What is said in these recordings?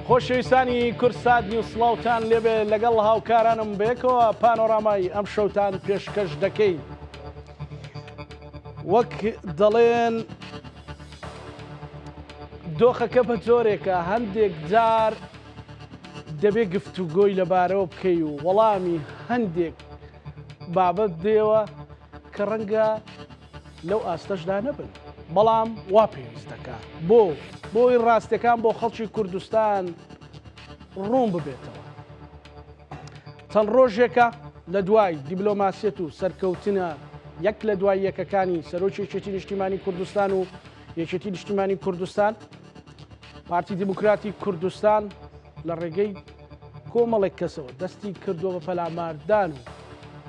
خۆشەویستانی کوردسات نیوز سڵاوتان لێبێ لەگەڵ هاوکارانم بەیەکەوە پانۆرامای ئەم شەوتان پێشکەش دەکەین. وەک دەڵێن دۆخەکە بە جۆرێکە هەندێک جار دەبێ گفتوگۆی لەبارەوە بکەی و وەڵامی هەندێک بابەت دێوە کە ڕەنگە لەو ئاستەشدا نەبن بەڵام وا پێویست دەکا بۆ بۆی ڕاستەکان بۆ خەڵکی کوردستان ڕوون ببێتەوە. چەند ڕۆژێکە لە دوای دیبلۆماسیەت و سەرکەوتنە یەک لە دوای یەکەکانی سەرۆکی یەکێتی نیشتیمانی کوردستان و یەکێتی نیشتیمانی کوردستان پارتی دیموکراتی کوردستان لە ڕێگەی کۆمەڵێک کەسەوە دەستی کردووە بە پەلاماردان و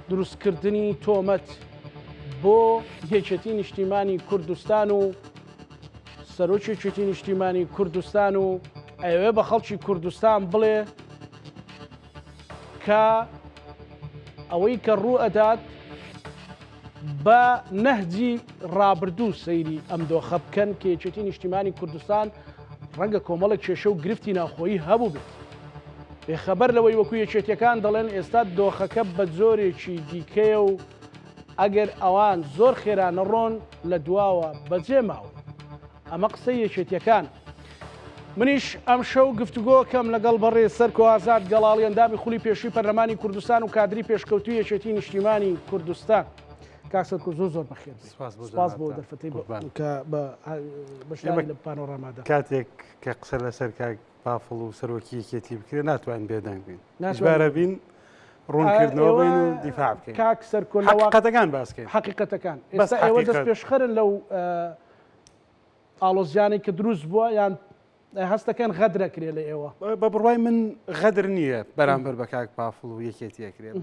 دروستکردنی تۆمەت بۆ یەکێتی نیشتیمانی کوردستان و سەرۆکی یەکێتی نیشتیمانی کوردستان و ئەوێ بە خەڵکی کوردستان بڵێ کە ئەوەی کە ڕوو ئەدات بە نەهجی ڕابردوو سەیری ئەم دۆخە بکەن کە یەکێتی نیشتیمانی کوردستان ڕەنگە کۆمەڵێک کێشە و گرفتی ناوخۆیی هەبوو بێت. بێخەبەر لەوەی وەکو یەکێتیەکان دەڵێن ئێستا دۆخەکە بە جۆرێکی دیکەیە و ئەگەر ئەوان زۆر خێرا نەڕۆن لە دواوە بەجێ ماون. ئەمە قسەی یەکێتیەکانە. منیش ئەمشەو گفتوگۆکەم لەگەڵ بەڕێز سەرکۆ ئازاد گەڵاڵی ئەندامی خولی پێشووی پەرلەمانی کوردستان و کادری پێشکەوتووی یەکێتی نیشتیمانی کوردستان. کاک سەرکۆ زۆر زۆر بەخێر بێی. سپاس بۆ سپاس بۆ جەنابتان. دەرفەتەی قوربان. کە بە بەشداری لە پانۆرامادا. کاتێک کە قسە لەسەر کاک بافڵ و سەرۆکی یەکێتی بکرێت ناتوانین بێدەنگ بین. ناتوانین ئیجبارە بین ڕوونکردنەوە بین و دیفاع بکەین. کاک سەرکۆ لە واقع حەقیقەتەکان باس کەین. حەقیقەتەکان. بەس ئێستا ئێوە دەست حەقیقەت. پێشخەرن لەو ئاڵۆزیانەی کە دروست بووە یان هەستەکەن غەدرەکرێ لە ئێوە؟ بە بڕوای من غەدر نییە بەرامبەر بە کاک پافڵ و یەکێتی ئەکرێت.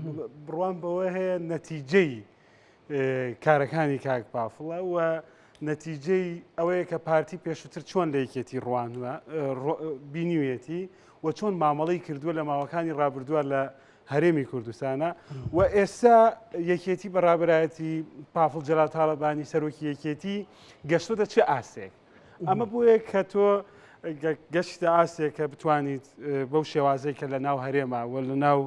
بڕوام بەوە هەیە نەتیجەی کارەکانی کاک پافڵە و نەتیجەی ئەوەیە کە پارتی پێشووتر چۆن لە یەکێتی ڕوانوە بینیویەتی و چۆن مامەڵەی کردووە لە ماوەکانی ڕابردووە لە هەرێمی کوردستانە و ئێستا یەکێتی بە ڕابەرایەتی پافڵ جەلال تاڵەبانی سەرۆکی یەکێتی گەشتۆتە چه ئاستێک ئەمە بۆیە کە تۆ گەشتە ئاستێک کە بتوانیت بەو شێوازەی کە لە ناو هەرێما و لە ناو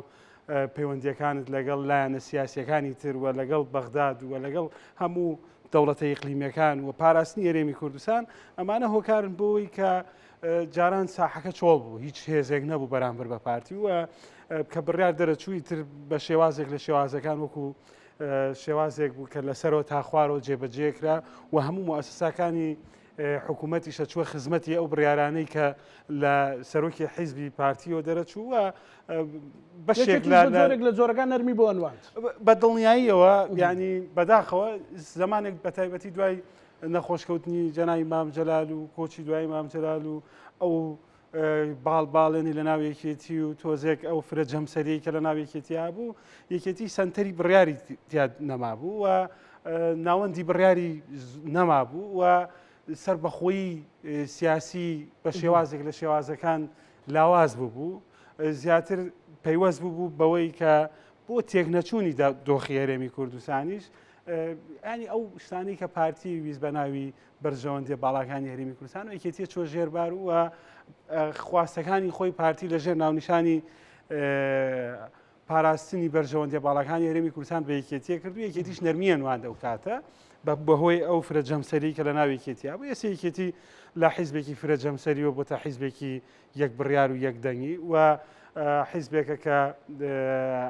پەیوەندیەکانت لەگەڵ لایەنە سیاسیەکانی تر و لەگەڵ بەغداد و لەگەڵ هەموو دەوڵەتە ئیقلیمیەکان و پاراستنی هەرێمی کوردستان ئەمانە هۆکارن بۆی کە جاران ساحەکە چۆڵ بوو هیچ هێزێک نەبوو بەرامبەر بە پارتی و کە بڕیار دەرەچووی تر بە شێوازێک لە شێوازەکان وەکو شێوازێک بوو کە لەسەرەوە تا خوارەوە جێبەجێکرا و هەموو موسساکانی حکوومەتیشە چوە خزمەتی ئەو بڕیارانەی کە لە سەرۆکی حیزبی پارتیەوە دەرەچوو و بەشێک لە لە جۆرەکان نەرمی بۆ ئەنواند بە دڵنیاییەوە ینی بەداخەوە زمانێک بە تایبەتی دوای نەخۆشکەوتنی جەنابی مام جەلال و کۆچی دوای مام جەلال و ئەو باڵ باڵێنی لە ناو یەکێتی و تۆزێک ئەو فرە جەمسەری کە لە ناو یەکێتی هەبوو یەکێتی سەنتەری بڕیاری تیا نەمابوو و ناوەندی بڕیاری نەمابوو و سەربەخۆیی سیاسی بە شێوازێک لە شێوازەکان لاواز بوو زیاتر پەیوەست بوو بەوەی کە بۆ تێکنەچوونی دۆخی هەرێمی کوردستانیش ینی ئەو شتانی کە پارتی ویست بە ناوی بەرژەوەندیە باڵاکانی هەرێمی کوردستان و یەکێتیە چوە ژێر بار و خواستەکانی خۆی پارتی لە ژێر ناونیشانی پاراستنی بەرژەوەندیە باڵاکانی هەرێمی کوردستان بە یەکێتیە کرد و یەکێتیش نەرمیە نواند ئەو کاتە بەهۆی ئەو فرە جەمسەری کە لە ناو یەکێتیا بوو ئێستا یەکێتی لە حیزبێکی فرە جەمسەریەوە بۆتە حیزبێکی یەک بڕیار و یەک دەنگی و حیزبێکە کە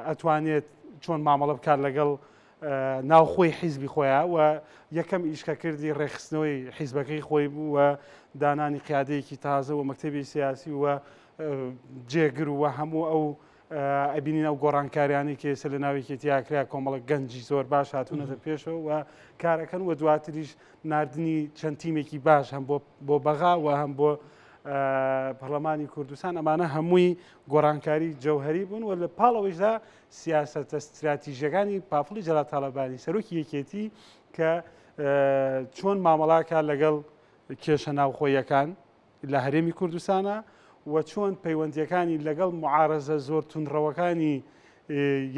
ئەتوانێت چۆن مامەڵە بکات لەگەڵ ناوخۆی حیزبی خۆیان و یەکەم ئیش کە کردی ڕێکخستنەوەی حیزبەکەی خۆی بوو و دانانی قیادەیەکی تازە و مەکتەبی سیاسی و جێگر و هەموو ئەو ئەبینین ئەو گۆڕانکاریانەی کە ئێستا لە ناو یەکێتیا کرا کۆمەڵک گەنجی زۆر باش هاتوونەتە پێشەوە و کارەکەن و دواتریش ناردنی چەند تیمێکی باش هەم بۆ بەغا و هەم بۆ پەرلەمانی کوردستان ئەمانە هەمووی گۆڕانکاری جەوهری بوون و لە پاڵەوەیشدا سیاسەتە ستراتیژیەکانی پافڵی جەلال تاڵەبانی سەرۆکی یەکێتی کە چۆن مامەڵاکە لەگەڵ کێشە ناوخۆیەکان لە هەرێمی کوردستانە و چۆن پەیوەندیەکانی لەگەڵ معارەزە زۆر تونڕەوەکانی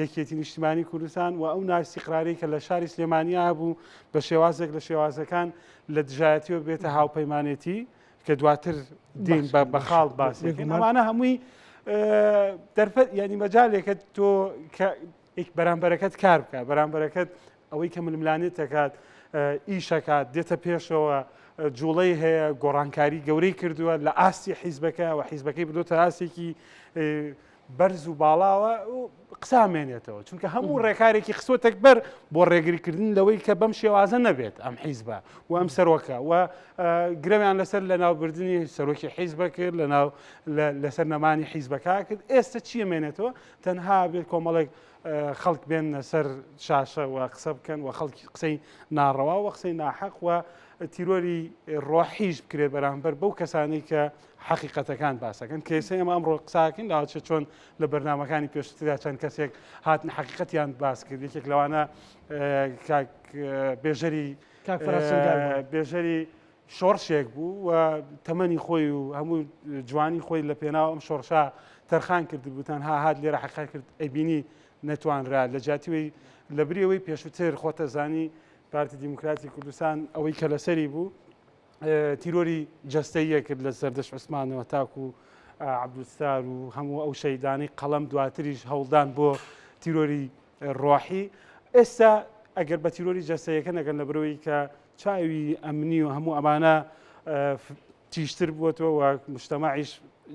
یەکێتی نیشتیمانی کوردستان و ئەو ناستیقراری کە لە شاری سلێمانیا هەبوو بە شێوازێک لە شێوازەکان لە دژایەتیەوە بێتە هاوپەیمانێتی. کە دواتر دێین بە خاڵ باسێکین ئەمانە هەمووی دەرفەت یعنی مەجالێکە تۆ کە بەرامبەرەکەت کار بکە بەرامبەرەکەت ئەوەی کە ململانێت دەکات ئیشەکات دێتە پێشەوە جوڵەی هەیە گۆڕانکاری گەورەی کردووە لە ئاستی حیزبەکە و حیزبەکەی بدۆتە ئاستێکی بەرز و باڵاوە قسامێنێتەوە چونکە هەموو ڕێکارێکی خسۆتەک بەر بۆ ڕێگریکردن لەوەی کە بەم شێوازە نەبێت ئەم حیزبە و ئەم سەرۆکە و گرەویان لەسەر لە ناوبردنی سەرۆکی حیزبە کرد لە ناو لەسەر نەمانی حیزبەکە کرد ئێستا چیە مێنێتەوە تەنها بێت کۆمەڵێک خەڵک بێنە سەر شاشە و قسە بکەن و خەڵکی قسەی ناڕەوا و قسەی ناحەق و تیرۆری ڕۆحیش بکرێت بەرامبەر بەو کەسانی کە حەقیقەتەکان باسەکەن کە ئێستا ئێمە ئەمڕۆ قساکەین لاوچە چۆن لە بەرنمەکانی پێشتردا چەند کەسێک هاتن حەقیقەتیان باس کرد یەکێک لەوانە کاک بێژەری بێژەری شۆڕشێک بوو و تەمەنی خۆی و هەموو جوانی خۆی لە پێناو ئەم شۆڕشە تەرخان کردبوو تەنها هات لێرە حەقیقەت کرد ئەیبینی نەتوانرا لە جیاتیوەی لە بریەوەی پێشووتر خۆتەزانی پارتی دیموکراتی کوردستان ئەوەی کە لەسەری بوو تیرۆری جەستەییە کرد لە سەردەشت عوسمانەوە تاکو عەبدولستار و هەموو ئەو شەیدانەی قەڵەم دواتریش هەوڵدان بۆ تیرۆری ڕۆحی ئێستا ئەگەر بە تیرۆری جەستەیەکە نەگەن لە برەوەی کە چاوی ئەمنی و هەموو ئەمانە تیژتر بووەتەوە و مشتەمەعیش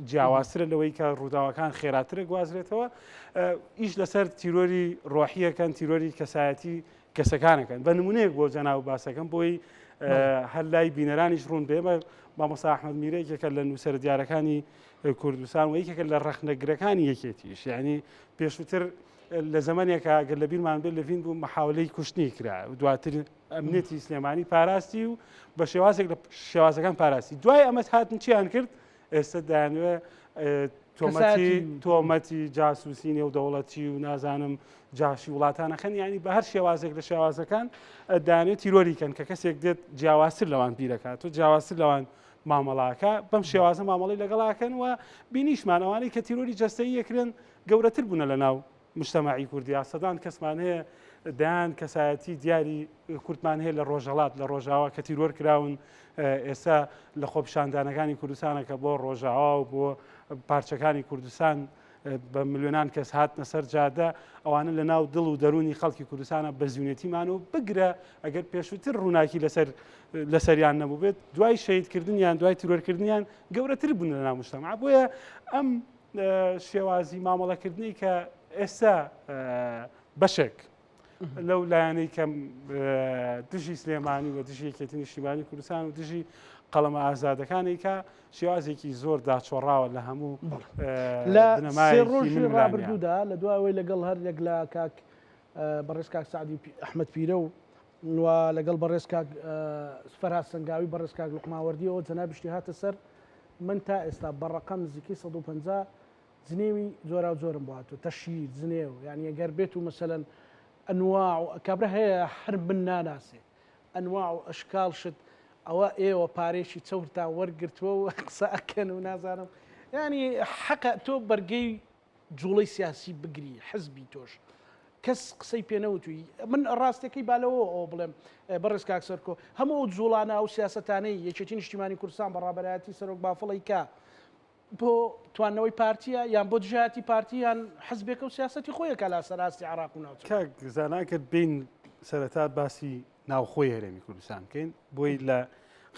جیاوازترە لەوەی کە ڕووداوەکان خێراترە گوازرێتەوە ئیش لەسەر تیرۆری ڕۆحیەکەن تیرۆری کەسایەتی کەسەکانەکەن بە نمونەیەک بۆ جەناو باسەکەم بۆی هەر لای بینەرانیش ڕوون بێمە مامۆستا ئەحمەد میرە یەکێکە لە نووسەرە دیارەکانی کوردستان و یەکێکە لە ڕەخنەگرەکانی یەکێتیش یعنی پێشووتر لە زمانێکە گەر لە بیرمان بێت لەڤین بوو محاولەی کوشتنی کرا دواتر ئەمنیەتی سلێمانی پاراستی و بە شێوازێک لە شێوازەکان پاراستی دوای ئەمە هاتن چیان کرد ئێستا دایانوێ تۆمەتی تۆمەتی جاسوسی نێودەوڵەتی و نازانم جاشی وڵاتانەخەن ینی بە هەر شێوازێک لە شێوازەکان دانێ تیرۆری کەن کە کەسێک دێت جیاوازتر لەوان بیرەکات و جیاوازتر لەوان مامەڵاکە بەم شێوازە مامەڵی لەگەڵاکەن و بینیشمان ئەوانەی کە تیرۆری جەستەیی یەکرێن گەورەتر بوونە لە ناو مجتەمەعی کوردیا سەدان کەسمان هەیە دەیان کەسایەتی دیاری کوردمان هەیە لە ڕۆژهەڵات لە ڕۆژاوا کە تیرۆر کراون ئێستا لە خۆپیشاندانەکانی کوردستانە کە بۆ ڕۆژاوا و بۆ پارچەکانی کوردستان بە ملیۆنان کەس هاتنە سەر جادە ئەوانە لە ناو دڵ و دەرونی خەڵکی کوردستانە بەزیونێتیمان و بگرە ئەگەر پێشووتر ڕووناکی لەسەر لەسەریان نەبوو بێت دوای شەیدکردنیان دوای تیرۆرکردنیان گەورەتر بوون لە ناو مجتەمع بۆیە ئەم شێوازی مامەڵەکردنی کە ئێستا بەشێک لەو لایەنەی کە دژی سلێمانی و دژی یەکێتی نیشتیمانی کوردستان و دژی قەڵەمە ئازادەکانی کە شێوازێکی زۆر داچۆڕاوە لە هەموو لە ڕۆژی ڕابردوودا لە دوایەوەی لەگەڵ هەر یەک لە کاک بەڕێز کاک سعدی ئەحمد پیرە و و لەگەڵ بەڕێز کاک فەرهاد سەنگاوی بەڕێز کاک لوقماوەردیەوە جەنابیشتی هاتە سەر من تا ئێستا بە ڕەقەم نزیکەی 150 جنێوی جۆراوجۆرم بۆ هاتووە تەشهیر جنێو یانی گەر بێت و مەسەلەن ئەنواع و کابرا هەیە هەر من ناناسێ ئەنواع و ئەشکال شت ئەوە ئێوە پارێکی چەورتان وەرگرتووە و قسە ئەکەن و نازانم یانی حەقە تۆ بەرگەی جوڵەی سیاسی بگری حزبی تۆش کەس قسەی پێ نەوتووی من ڕاستەکەی با لەوە ئەوە بڵێم بەڕێز کاک سەرکۆ هەموو ئەو جوڵانە ئەو سیاسەتانەی یەکێتی نیشتیمانی کوردستان بە ڕابەرایەتی سەرۆک بافڵی کە بۆ توانەوەی پارتیە یان بۆ دژایەتی پارتی یان حزبێکە و سیاسەتی خۆیەکە لە سەر ئاستی عێراق و ناوچە. کاک زانا ئەگەر بێین سەرەتا باسی ناوخۆی هەرێمی کوردستان بکەین بۆی لە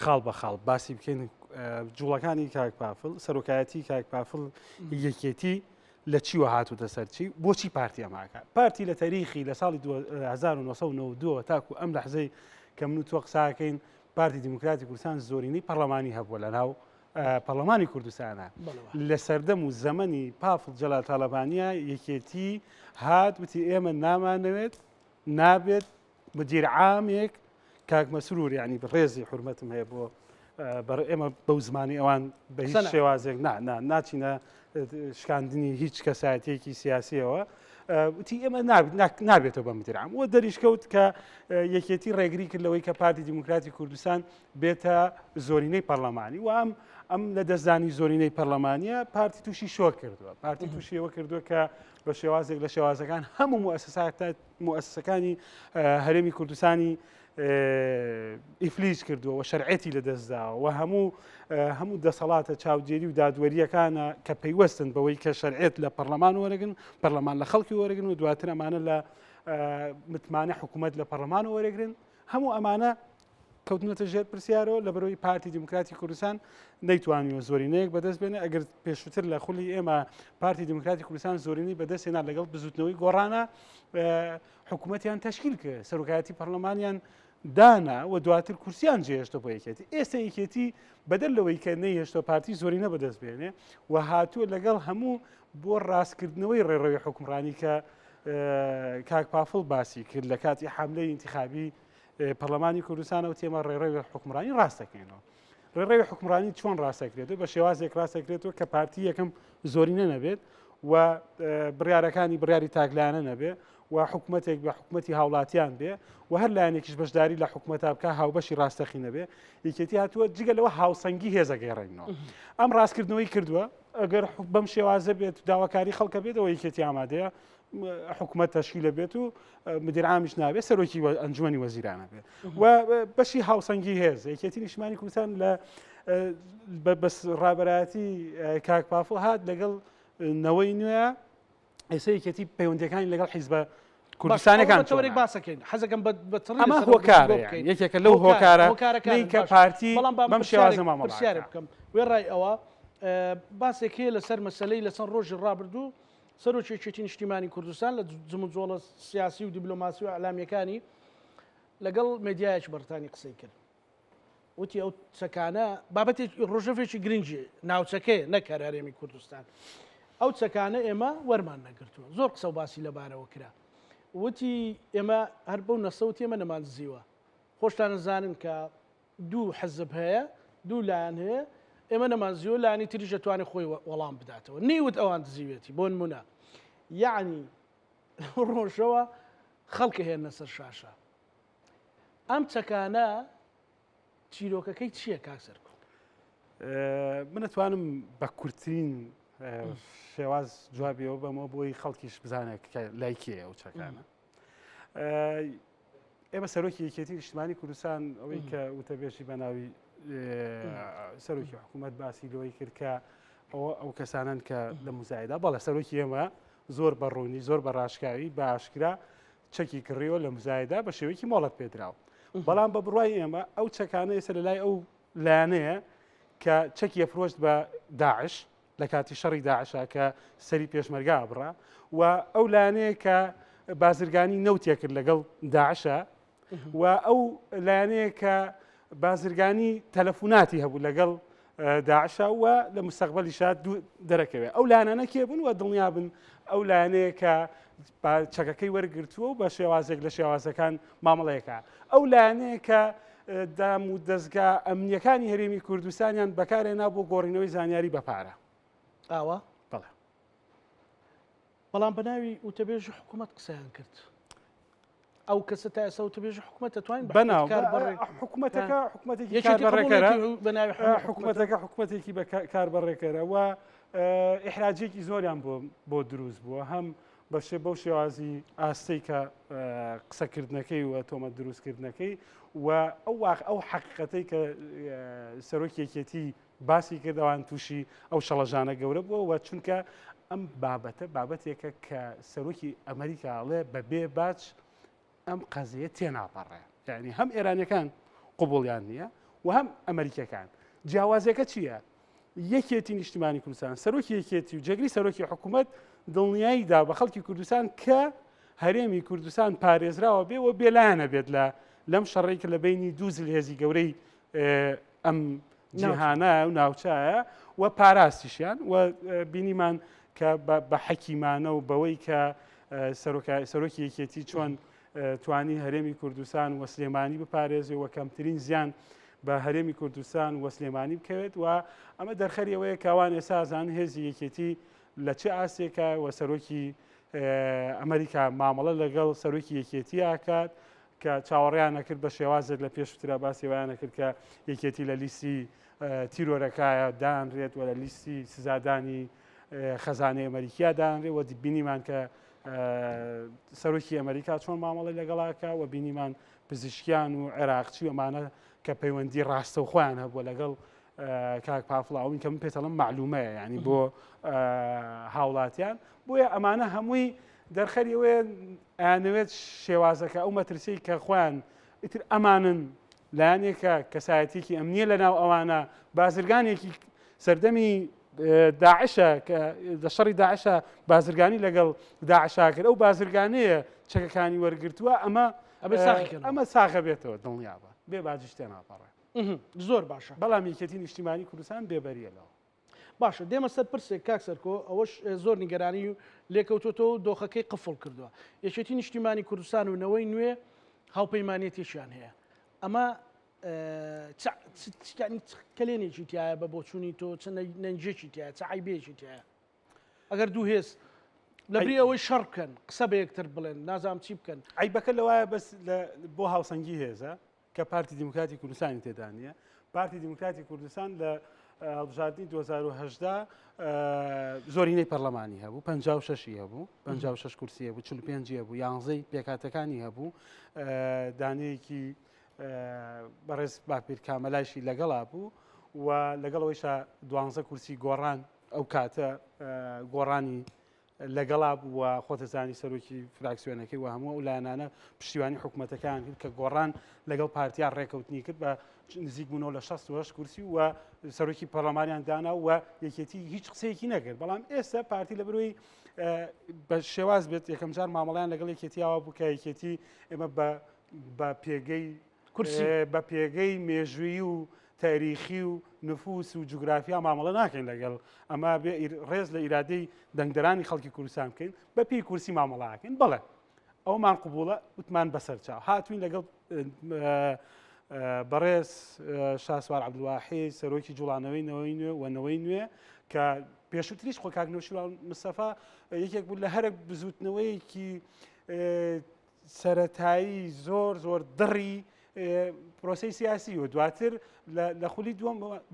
خاڵ بە خاڵ باسی بکەین جوڵەکانی کاک پافل سەرۆکایەتی کاک پافل یەکێتی لە چیوە هاتوتە سەرچی بۆچی پارتی ئەماکە پارتی لە تەریخی لە ساڵی 1992 تاکو ئەم لەحزەی کە من و تۆ قساکەین پارتی دیموکراتی کوردستان زۆرینەی پەرلەمانی هەبووە لە ناو پەرلەمانی کوردستانە لە سەردەم و زەمەنی پافڵ جەلال تاالبانە یەکێتی هات وتی ئێمە نامانەوێت نابێت مدیر عامێک کاک مەسرور یعنی ڕێزی حورمەتم هەیە بۆ بەڕ ئێمە بەو زمانی ئەوان بە هیچ شێوازێک نا نا ناچینە شکاندنی هیچ کەسایەتێکی سیاسیەوە وتی ئێمە نابێتەوە بە مدیر عام وە دەریشکەوت کە یەکێتی ڕێگری کرد لەوەی کە پارتی دیموکراتی کوردستان بێتە زۆرینەی پەرلەمانی و ئەم ئەم لە دەستدانی زۆرینەی پەرلەمانیە پارتی تووشی شۆک کردووە پارتی تووشیەوە کردووە کە بە شێوازێک لە شێوازەکان هەموو موسسات موسسەکانی هەرێمی کوردستانی ئیفلیج کردووە و شەرعێتی لەدەستداوە و هەموو هەموو دەسەڵاتە چاودێری و دادوەریەکانە کە پەیوەستن بەوەی کە شەرعێت لە پەرلەمان وەرەگن پەرلەمان لە خەڵکی وەرەگن و دواتر ئەمانە لە متمانە حکوومەت لە پەرلەمان وەرەگرن هەموو ئەمانە کەوتنەتە ژێر پرسیارەوە لە بەرەوەی پارتی دیموکراتی کوردستان نەیتوانیوە زۆرینەیەک بەدەست بێنێ ئەگەر پێشووتر لە خولی ئێمە پارتی دیموکراتی کوردستان زۆرینەی بەدەستێنا لەگەڵ بزوتنەوەی گۆڕانە حکوومەتیان تەشکیل کرد سەرۆکایەتی پەرلەمانیان دانا و دواتر کورسیان جێهێشتە بۆ یەکێتی ئێستا یەکێتی بەدەر لەوەی کە نەیهێشتەوە پارتی زۆرینە بەدەست بێنێ و هاتووە لەگەڵ هەموو بۆ ڕاستکردنەوەی ڕێڕەوی حکومڕانی کە کاک پافڵ باسی کرد لە کاتی حملەی ئینتخابی پەرلەمانی کوردستانەوە تێمە ڕێڕەوی حکومڕانی ڕاستەکەینەوە ڕێڕەوی حکومڕانی چۆن ڕاستەکرێتەوە بە شێوازێک ڕاستەکرێتەوە کە پارتی یەکەم زۆرینە نەبێت و بڕیارەکانی بڕیاری تاکلایەنە نەبێ و حکوومەتێک بە حکوومەتی هاوڵاتیان بێ و هەر لایەنێکیش بەشداری لە حکوومەتا بکە هاوبەشی ڕاستەقینە بێ یەکێتی هاتووە جگە لەوە هاوسەنگی هێزەگەڕێنەوە ئەم ڕاستکردنەوەی کردووە ئەگەر بەم شێوازە بێت داواکاری خەڵکە بێتەوە یەکێتی ئامادەیە حکوومەت تەشکیلە بێت و مدیر عامیش نابێت سەرۆکی ئەنجومی وەزیرانە بێت و بەشی هاوسەنگی هێز یەکێتی نیشتمانی کوردستان لە بەس ڕابەرایەتی کاک پافڵ هات لەگەڵ نەوەی نوێ ئێستا یەکێتی پەیوەندەکانی لەگەڵ حیزبە کوردستانەکان تەوەرێک باسەکەین حەزەکەم بە ئەمە هۆکارە یەکێکە لەو هۆکارە کە پارتی بەڵام بەم شێوازە مامەڵە پرسیارێک بکەم وێڕای ئەوە باسێک هەیە لەسەر مەسلەی لەسەر ڕۆژی ڕابردوو سەرۆکی یەکێتی نیشتیمانی کوردستان لە جموجۆڵە سیاسی و دیبلۆماسی و ئیعلامیەکانی لەگەڵ مێدیایەکی بەڕیتانی قسەی کرد وتی ئەو چەکانە بابەتێکی ڕۆژەفێکی گرنگی ناوچەکەیە نەک هەر هەرێمی کوردستان ئەو چەکانە ئێمە وەرمان نەگرتووە زۆر قسە و باسی لەبارەوە کرا وتی ئێمە هەر بەو نەسەوت ئێمە نەماندزیوە خۆشتانە زانن کە دوو حزب هەیە دوو لایەن هەیە ئێمە نەماندزیوە لایەنی تریش دەتوانێت خۆی وەڵام بداتەوە نەیوت ئەوان دزیوێتی بۆ نمونە یەعنی لەو ڕۆژەوە خەڵکە هێنە سەر شاشە ئەم چەکانە چیرۆکەکەی چییە کاک سەرکۆ؟ من ئەتوانم بە کورتترین شێواز جوابیەوە بەمەوە بۆی خەڵکیش بزانێت کە لای کێیە ئەو چەکانە. ئێمە سەرۆکی یەکێتی نیشتمانی کوردستان ئەوەی کە وتەبێژی بە ناوی سەرۆکی حکوومەت باسی لەوەی کرد کە ئەوە ئەو کەسانن کە لە مزایدا بەڵێ سەرۆکی ئێمە زۆر بە ڕوونی زۆر بە ڕاشکاوی بە ئاشکرا چەکی کڕیوە لە مزایدا بە شێوەیەکی مۆڵەت پێدراو بەڵام بە بڕای ئێمە ئەو چەکانە ئێستا لە لای ئەو لایەنەیە کە چەکی ئەفرۆشت بە داعش لە کاتی شەڕی داعشا کە سەری پێشمەرگە ئەبڕا و ئەو لایەنەیە کە بازرگانی نەوتێ کرد لەگەڵ داعشە و ئەو لایەنەیە کە بازرگانی تەلەفوناتی هەبوو لەگەڵ داعشا و لە مستەقبەلیشا دەرەکەوێت ئەو لایەنانە کێ بوون و دڵنیابن ئەو لایەنەیە کە چەکەکەی وەرگرتووە و بە شێوازێک لە شێوازەکان مامەڵەیەکە ئەو لایەنەیە کە دام و دەزگا ئەمنیەکانی هەرێمی کوردستانیان بەکارهێنا بۆ گۆڕینەوەی زانیاری بە پارە. ئاوا؟ بەڵێ. بەڵام بە ناوی وتەبێژی حکوومەت قسەیان کرد. ئەو کەسە تا ئێستا وتەبێژی حکوومەت دەتوانین بە بەناو کار بەڕێ حکوومەتەکە حکوومەتێکی یەکێتی کاربەڕێکەرە قبوڵیەتی بە ناوی حکوومەتە حکوومەتەکە حکوومەتێکی بە کاربەڕێکەرە و ئیحراجێکی زۆریان بۆ بۆ دروست بووە هەم بەشێ بەو شێوازی ئاستەی کە قسەکردنەکەی و تۆمەت دروستکردنەکەی و ئەو واق ئەو حەقیقەتەی کە سەرۆکی یەکێتی باسی کرد ئەوان تووشی ئەو شەڵەژانە گەورە بووە و چونکە ئەم بابەتە بابەتێکە کە سەرۆکی ئەمریکا ئەڵێ بە بێ باج ئەم قەزیە تێناپەڕێ یعنی هەم ئێرانیەکان قوبوڵیان نییە و هەم ئەمریکەکان جیاوازیەکە چییە؟ یەکێتی نیشتیمانی کوردستان سەرۆکی یەکێتی و جێگری سەرۆکی حکوومەت دڵنیایی دا بە خەڵکی کوردستان کە هەرێمی کوردستان پارێزراوە بێ و بێلایەنە بێت لە لەم شەڕێک کە لە بینی دوو زلهێزی گەورەی ئەم جیهانە و ناوچایە و پاراستیشیان و بینیمان کە بە حەکیمانە و بەوەی کە سەرۆکی یەکێتی چۆن توانی هەرێمی کوردستان و سلێمانی بپارێزێ و کەمترین زیان بە هەرێمی کوردستان و سلێمانی بکەوێت و ئەمە دەرخەری ئەوەیە کە ئەوان ئێستا ئەزانن هێزی یەکێتی لە چ ئاستێکە و سەرۆکی ئەمریکا مامەڵە لەگەڵ سەرۆکی یەکێتی ئاکات کە چاوەڕیان نەکرد بە شێوازێک لە پێشترا باسی وایان نەکرد کە یەکێتی لە لیستی تیرۆرەکایە دانرێت و لە لیستی سزادانی خەزانەی ئەمریکیا دانرێ و بینیمان کە سەرۆکی ئەمریکا چۆن مامەڵی لەگەڵاکە و بینیمان پزیشکیان و عێراقچی و ئەمانە کە پەیوەندی ڕاستەوخۆیان هەبووە لەگەڵ کاک پافڵ ئەوین کە من پێتەڵم معلومەیە ینی بۆ هاوڵاتیان بۆیە ئەمانە هەمووی دەرخەری ئەوەیە ئەیانەوێت شێوازەکە ئەو مەترسی کە خۆیان ئیتر ئەمانن لایەنێکە کەسایەتێکی ئەمنیە لە ناو ئەوانە بازرگانێکی سەردەمی داعشە کە لە شەڕی داعشە بازرگانی لەگەڵ داعشا کرد ئەو بازرگانەیە چەکەکانی وەرگرتووە ئەمە ئەمە ساغە بێتەوە دڵنیابە بێ باجیش تێناپەڕێ. زۆر باشە. بەڵام یەکێتی نیشتیمانی کوردستان بێبەریە لەوە. باشە دێمە سەر پرسێک کاک سەرکۆ ئەوەش زۆر نیگەرانی و لێکەوتۆتەوە و دۆخەکەی قفڵ کردووە یەکێتی نیشتیمانی کوردستان و نەوەی نوێ هاوپەیمانێتێکیان هەیە ئەمە کەلێنێکی تایە بە بۆچوونی تۆ چ نەنجێکی تایە چ عیبێکی تایە ئەگەر دوو هێز لەبری ئەوەی شەڕ بکەن قسە بە یەکتر بڵێن نازانم چی بکەن. عەیبەکە لەوایە بەس بۆ هاوسەنگی هێزە کە پارتی دیموکراتی کوردستانی تێدا نییە. پارتی دیموکراتی کوردستان لە هەڵبژاردنی 2018 زۆرینەی پەرلەمانی هەبوو 56 هەبوو 56 کورسی هەبوو 45 هەبوو یانزەی پێکاتەکانی هەبوو دانەیەکی بەڕێز باپیر کامەلایشی لەگەڵا بوو و لەگەڵەوەیشا دوانزە کورسی گۆڕان ئەو کاتە گۆڕانی لەگەڵا بوو و خۆتەزانی سەرۆکی فراکسیۆنەکەی و هەموو ئەو لایەنانە پشتیوانی حکوومەتەکان کرد کە گۆڕان لەگەڵ پارتیا ڕێکەوتنی کرد بە نزیک بوونەوە لە 68 کورسی و سەرۆکی پەرلەمانیان دانا و یەکێتی هیچ قسەیەکی نەکرد بەڵام ئێستا پارتی لە بەرەوەی بە شێواز بێت یەکەم جار مامەڵیان لەگەڵ یەکێتیاوە بوو کە یەکێتی ئێمە بە پێگەی کورسی بە پێگەی مێژوویی و تاریخی و نفوس و جوگرافیا مامەڵە ناکەین لەگەڵ ئەمە بێ ڕێز لە ئیرادەی دەنگدەرانی خەڵکی کوردستان بکەین بە پێی کورسی مامەڵاکەین بەڵێ ئەومان قوبوڵە وتمان بەسەر چاو هاتوین لەگەڵ بەڕێز شاسوار عەبدولواحید سەرۆکی جوڵانەوەی نەوەی نوێ و نەوەی نوێ کە پێشووتریش خۆ کاک نەوشیروان مستەفا یەکێک بوو لە هەرە بزوتنەوەیەکی سەرەتایی زۆر زۆر دڕی پرۆسەی سیاسی و دواتر لە خولی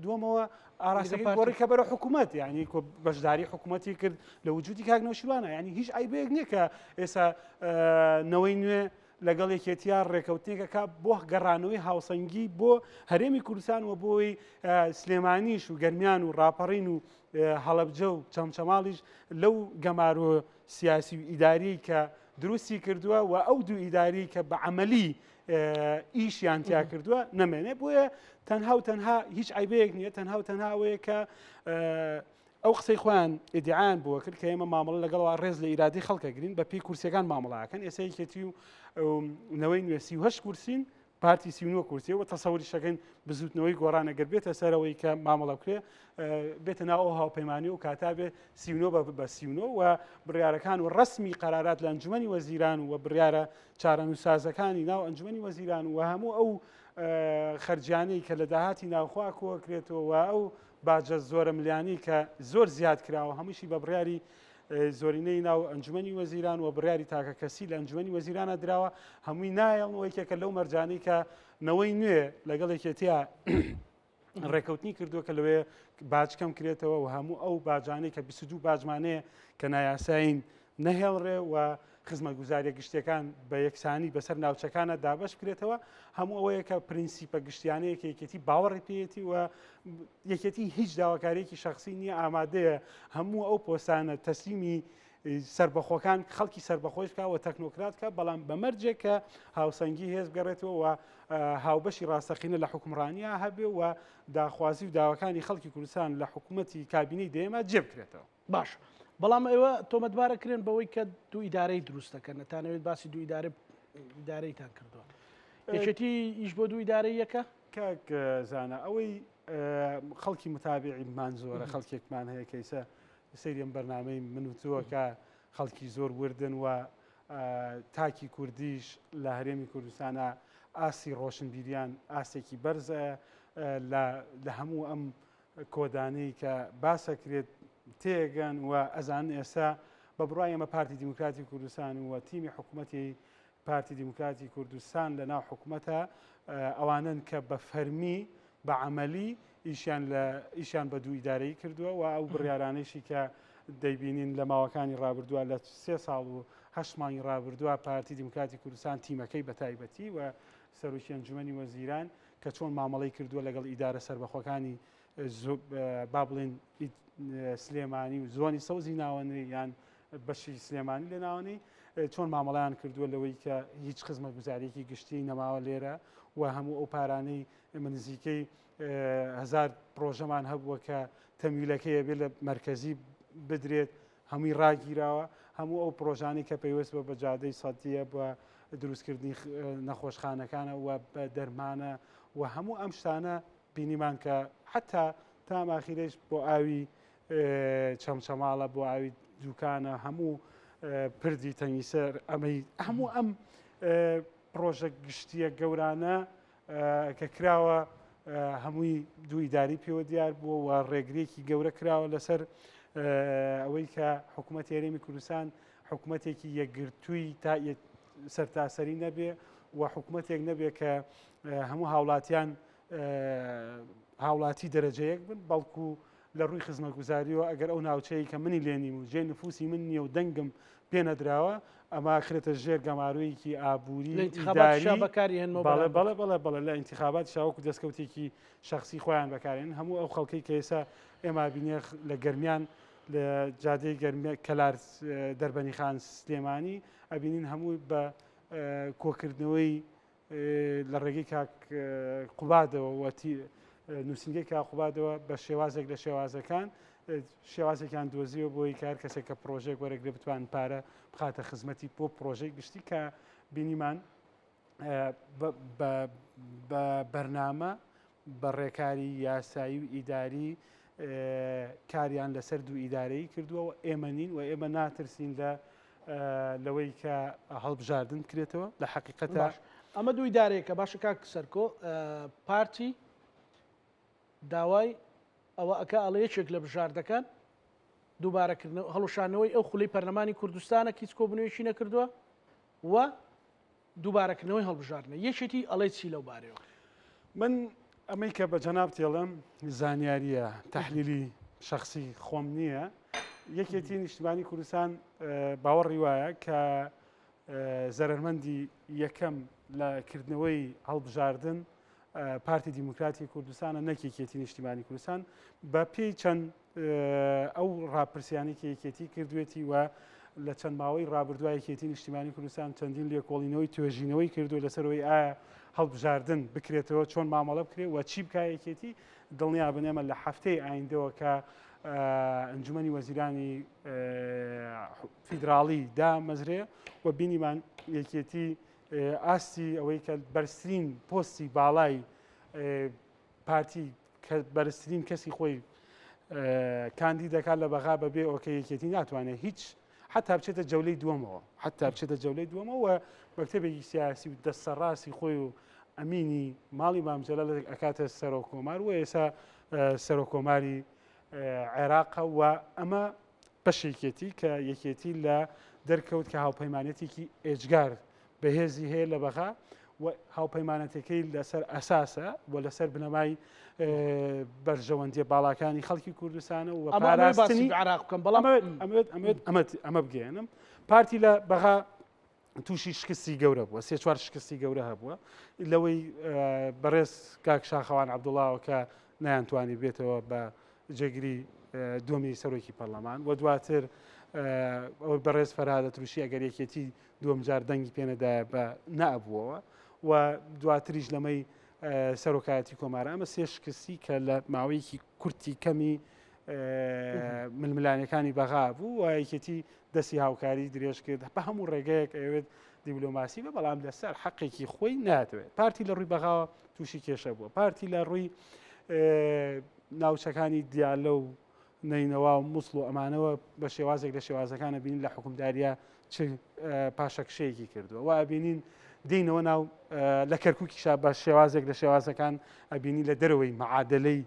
دووەمەوە ئاراستەکەی گۆڕی کە بەرە حکوومەت یعنی بەشداری حکوومەتی کرد لە وجودی کاک نەوشیروانە یعنی هیچ عیبەیەک نییە کە ئێستا نەوەی نوێ لەگەڵ یەکێتیا ڕێکەوتنێکەکە بۆ گەڕانەوەی هاوسەنگی بۆ هەرێمی کوردستان و بۆی سلێمانیش و گەرمیان و ڕاپەڕین و هەڵەبجە و چەمچەماڵیش لەو گەمارۆ سیاسی و ئیداری کە دروستی کردووە و ئەو دوو ئیداری کە بە عملی ئیشیان تیا کردووە نەمێنێ بۆیە تەنها و تەنها هیچ عیبەیەک نییە تەنها و تەنها ئەوەیە کە ئەو قسەی خۆیان ئیدعایان بووە کرد کە ئێمە مامەڵە لەگەڵەوە ڕێز لە ئیرادی خەڵکەگرین بە پێی کورسیەکان مامەڵاکەن ئێستا یەکێتی و نەوەی نوێ 38 کورسین پارتی 39 کورسیە و تەسەوریش دەکەین بزوتنەوەی گۆڕان ئەگەر بێتە سەرەوەی کە مامەڵە بکرێ بێتە ناو ئەو هاوپەیمانی و کاتا بێ 39 بە 39 و بڕیارەکان و ڕسمی قەرارات لە ئەنجومەنی وەزیران و بڕیارە چارەنووسسازەکانی ناو ئەنجومەنی وەزیران و هەموو ئەو خەرجیانەی کە لە داهاتی ناوخوا کۆکرێتەوە و ئەو باجە زۆرە ملیانی کە زۆر زیاد کراوە هەمووشی بە بڕیاری زۆرینەی ناو ئەنجومەنی وەزیران و بڕیاری تاکە کەسی لە ئەنجومەنی وەزیرانە دراوە هەمووی نایەڵن و یەکێکە لەو مەرجانەی کە نەوەی نوێ لەگەڵ یەکێتیا ڕێکەوتنی کردووە کە لەوێ باج کەم کرێتەوە و هەموو ئەو باجانەی کە 22 باجمانەیە کە نایاسایین نەهێڵرێ و خزمەتگوزاریە گشتیەکان بە یەکسانی بەسەر ناوچەکانە دابەش بکرێتەوە هەموو ئەوەیە کە پرینسیپە گشتیانەیە کە یەکێتی باوەڕی پێیەتی و یەکێتی هیچ داواکاریەکی شخصی نییە ئامادەیە هەموو ئەو پۆستانە تەسلیمی سربەخۆکان خەڵکی سربەخۆش بکە و تەکنۆکرات کە بەڵام بە مەرجێک کە هاوسەنگی هێز بگەڕێتەوە و هاوبەشی ڕاستەقینە لە حکومڕانیا هەبێ و داخوازی و داواکانی خەڵکی کوردستان لە حکوومەتی کابینەی دەیەما جێ بکرێتەوە. باشە بەڵام ئێوە تۆمەتبارە کرێن بەوەی کە دوو ئیدارەی دروست دەکەن نەتانەوێت باسی دوو ئیدارە ئیدارەیتان کردووە یەکێتی ئیش بۆ دوو ئیدارەی یەکە؟ کاک زانا ئەوەی خەڵکی متابعیمان زۆرە خەڵکێکمان هەیە کەیسە سەیری ئەم بەرنامەی من و تۆ کە خەڵکی زۆر وردن و تاکی کوردیش لە هەرێمی کوردستانە ئاستی ڕۆشنبیریان ئاستێکی بەرزە لە هەموو ئەم کۆدانەی کە باسەکرێت تێگەن و ئەزانن ئێستا بە بڕای ئێمە پارتی دیموکراتی کوردستان و تیمی حکوومەتی پارتی دیموکراتی کوردستان لە ناو حکوومەتە ئەوانن کە بە فەرمی بە عملی ئیشیان لە ئیشیان بە دوو ئیدارەی کردووە و ئەو بڕیارانەیشی کە دەیبینین لە ماوەکانی ڕابردووە لە سێ ساڵ و هەشت مانگی ڕابردووە پارتی دیموکراتی کوردستان تیمەکەی بە تایبەتی و سەرۆکی ئەنجومەنی وەزیران کە چۆن مامەڵەی کردووە لەگەڵ ئیدارە سەربەخۆکانی با بڵێن سلێمانی و زۆنی سەوزی ناوەنری یان بەشی سلێمانی لە ناوەنی چۆن مامەڵیان کردووە لەوەی کە هیچ خزمەتگوزاریەکی گشتی نەماوە لێرە و هەموو ئەو پارانەی ئێمە نزیکەی هزار پرۆژەمان هەبووە کە تەمویلەکەی ئەبێ لە مەرکەزی بدرێت هەمووی ڕاگیراوە هەموو ئەو پرۆژانی کە پەیوەست بە بە جادەی سەدیە بە دروستکردنی نەخۆشخانەکانە و بە دەرمانە و هەموو ئەم شتانە بینیمان کە حتا تا ماخیرەش بۆ ئاوی چەمچەماڵە بۆ ئاوی دوکانە هەموو پردی تەنگی سەر ئەمەی هەموو ئەم پرۆژە گشتیە گەورانە کە کراوە هەمووی دوو ئیداری پێوە دیار بووە و ڕێگرێکی گەورە کراوە لەسەر ئەوەی کە حکوومەت هەرێمی کوردستان حکوومەتێکی یەکگرتووی تا سەرتاسەری نەبێ و حکوومەتێک نەبێ کە هەموو هاوڵاتیان هاوڵاتی دەرەجەیەک بن بەڵکو لە ڕووی خزمەتگوزاریەوە ئەگەر ئەو ناوچەیە کە منی لێ نیم و جێ نفوسی من نییە و دەنگم پێ نەدراوە ئەمە ئەخرێتە ژێر گەمارۆیەکی ئابووری لە ئینتخاباتیشا بەکاری هێنمەوە بەڵێ بەڵێ بەڵێ بەڵێ لە ئینتخاباتیشا وەکو دەستکەوتێکی شەخسی خۆیان بەکارێن هەموو ئەو خەڵکەی کە ئێستا ئێمە بینێ لە گەرمیان لە جادەی گەرمیان کەلار دەربەنی خان سلێمانی ئەبینین هەموو بە کۆکردنەوەی لە ڕێگەی کاک قوبادەوە و نووسینگەی کاک قوبادەوە بە شێوازێک لە شێوازەکان شێوازێکیان دۆزیەوە بۆی کار کەسێک کە پرۆژێک وەرەگرێ بتوان پارە بخاتە خزمەتی بۆ پرۆژەی گشتی کە بینیمان بە بەرنامە بە ڕێکاری یاسایی و ئیداری کاریان لەسەر دوو ئیدارەیی کردووە و ئێمە نین و ئێمە ناترسین لە لەوەی کە هەڵبژاردن بکرێتەوە لە حەقیقەتە باش ئەمە دوو ئیدارەیەکە باشە کاک سەرکۆ پارتی داوای ئەوە ئەکا ئەڵێ یەکێک لە بژاردەکان دووبارەکردنەوە هەڵوشانەوەی ئەو خولەی پەرلەمانی کوردستانە هیچ کۆبوونەوەیەکی نەکردووە و دووبارەکردنەوەی هەڵبژاردنە. یەکێتی ئەڵێ چی لەو بارەیەوە؟ من ئەمەی کە بە جەنابت ئەڵێم زانیارییە، تەحلیلی شەخسی خۆم نییە. یەکێتی نیشتمانی کوردستان باوەڕی وایە کە زەرەرمەندی یەکەم لە کردنەوەی هەڵبژاردن پارتی دیموکراتی کوردستانە نەک یەکێتی نیشتیمانی کوردستان بە پێی چەند ئەو ڕاپرسیانەی کە یەکێتی کردوێتی و لە چەند ماوەی ڕابردووە یەکێتی نیشتیمانی کوردستان چەندین لێکۆڵینەوەی توێژینەوەی کردو لەسەرەوەی ئایا هەڵبژاردن بکرێتەوە چۆن مامەڵە بکرێت و چی بکە یەکێتی دڵنیا بن ئێمە لە هەفتەی ئایندەوە کە ئەنجومەنی وەزیرانی فیدراڵی دامەزرێ و بینیمان یەکێتی ئاستی ئەوەی کە بەرزترین پۆستی باڵای پارتی کە بەرزترین کەسی خۆی کاندید دەکات لە بەغا بەبێ ئۆکە یەکێتی ناتوانێت هیچ حتا بچێتە جەولەی دووەمەوە حتا بچێتە جەولەی دووەمەوە مەکتەبێکی سیاسی و دەستەڕاستی خۆی و ئەمینی ماڵی مامجلە ئەکاتە سەرۆک کۆمار و ئێسا سەرۆک کۆماری عێراقە و ئەمە بەشێکێتی کە یەکێتی لە دەرکەوت کە هاوپەیمانێتێکی ئێجگار بەهێزی هەیە لە بەغا و هاوپەیمانەتەکەی لەسەر ئەساسە و لەسەر بنەمای بەرژەوەندیە باڵاکانی خەڵکی کوردستانە و پاراستنی عراق بکەم بەڵام ئەمەوێت ئەمەوێت ئەمە ئەمە بگەێنم پارتی لە بەغا تووشی شکستی گەورە بووە سێ چوار شکستی گەورە هەبووە لەوەی بەڕێز کاک شاخەوان عبدوڵاوە کە نەیانتوانی بێتەوە بە جێگری دووەمی سەرۆکی پەرلەمان و دواتر ئەوەی بەڕێز فەرهادە تروشی ئەگەر یەکێتی دووەم جار دەنگی پێنەدایە بە نەئەبووەوە و دواتریش لەمەی سەرۆکایەتی کۆمارە ئەمە سێ شکستی کە لە ماوەیەکی کورتی کەمی ململانەکانی بەغا بوو و یەکێتی دەستی هاوکاری درێژ کرد بە هەموو ڕێگەیەک ئەوێت دیبلۆماسی بە بەڵام لەسەر حەقێکی خۆی ناتوێت پارتی لە ڕووی بەغاوە تووشی کێشە بووە پارتی لە ڕووی ناوچەکانی دیالە و نەینەوا و موسڵ و ئەمانەوە بە شێوازێک لە شێوازەکانە بینین لە حکومداریە چ پاشەکشەیەکی کردووە و ئەبینین دینەوە ناو لە کەرکووکیشا بە شێوازێک لە شێوازەکان ئەبینی لە دەرەوەی معادلەی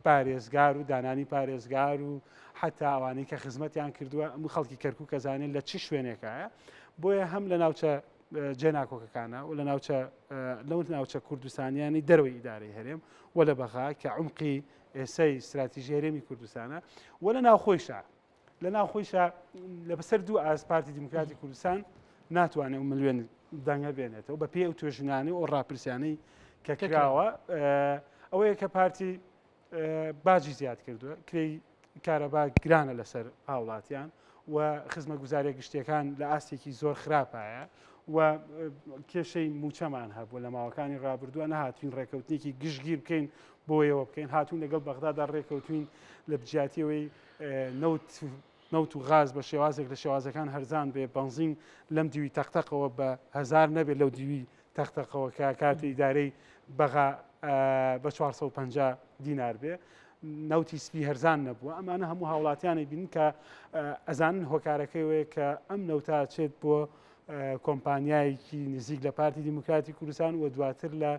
پارێزگار و دانانی پارێزگار و حتا ئەوانەی کە خزمەتیان کردووە ئەم خەڵکی کەرکووک ئەزانێت لە چ شوێنێکایە بۆیە هەم لە ناوچە جێناکۆکەکانە و لە ناوچە لەو ناوچە کوردستانیانی دەرەوەی ئیدارەی هەرێم و لە بەغا کە عمقی ئێسەی استراتیژی هەرێمی کوردستانە و لە ناوخۆیشا لە ناوخۆیشا لە بەسەر دوو ئاست پارتی دیموکراتی کوردستان ناتوانێت ملوێن دەنگە بێنێتەوە بە پێی ئەو توێژینانەی و ڕاپرسیانەی کە کراوە ئەوەیە کە پارتی باجی زیاد کردووە کرێی کارەبا گرانە لەسەر هاوڵاتیان و خزمەگوزاریە گشتیەکان لە ئاستێکی زۆر خراپایە و کێشەی موچەمان هەبوو لە ماوەکانی ڕابردووە نەهاتوین ڕێکەوتنێکی گشتگیر بکەین بۆیەوە بکەین هاتوون لەگەڵ بەغدادا ڕێکەوتوین لە بجاتیەوەی نەوت نەوت و غاز بە شێوازێک لە شێوازەکان هەرزان بێ بەنزین لەم دیوی تەقتەقەوە بە هەزار نەبێت لەو دیوی تەقتەقەوە کە کاتی ئیدارەی بەغا بە 450 دینار بێ نەوتی سپی هەرزان نەبووە ئەمانە هەموو هاوڵاتیانی بین کە ئەزانن هۆکارەکەی وەیە کە ئەم نەوتە چێت بۆ کۆمپانیایەکی نزیک لە پارتی دیموکراتی کوردستان و دواتر لە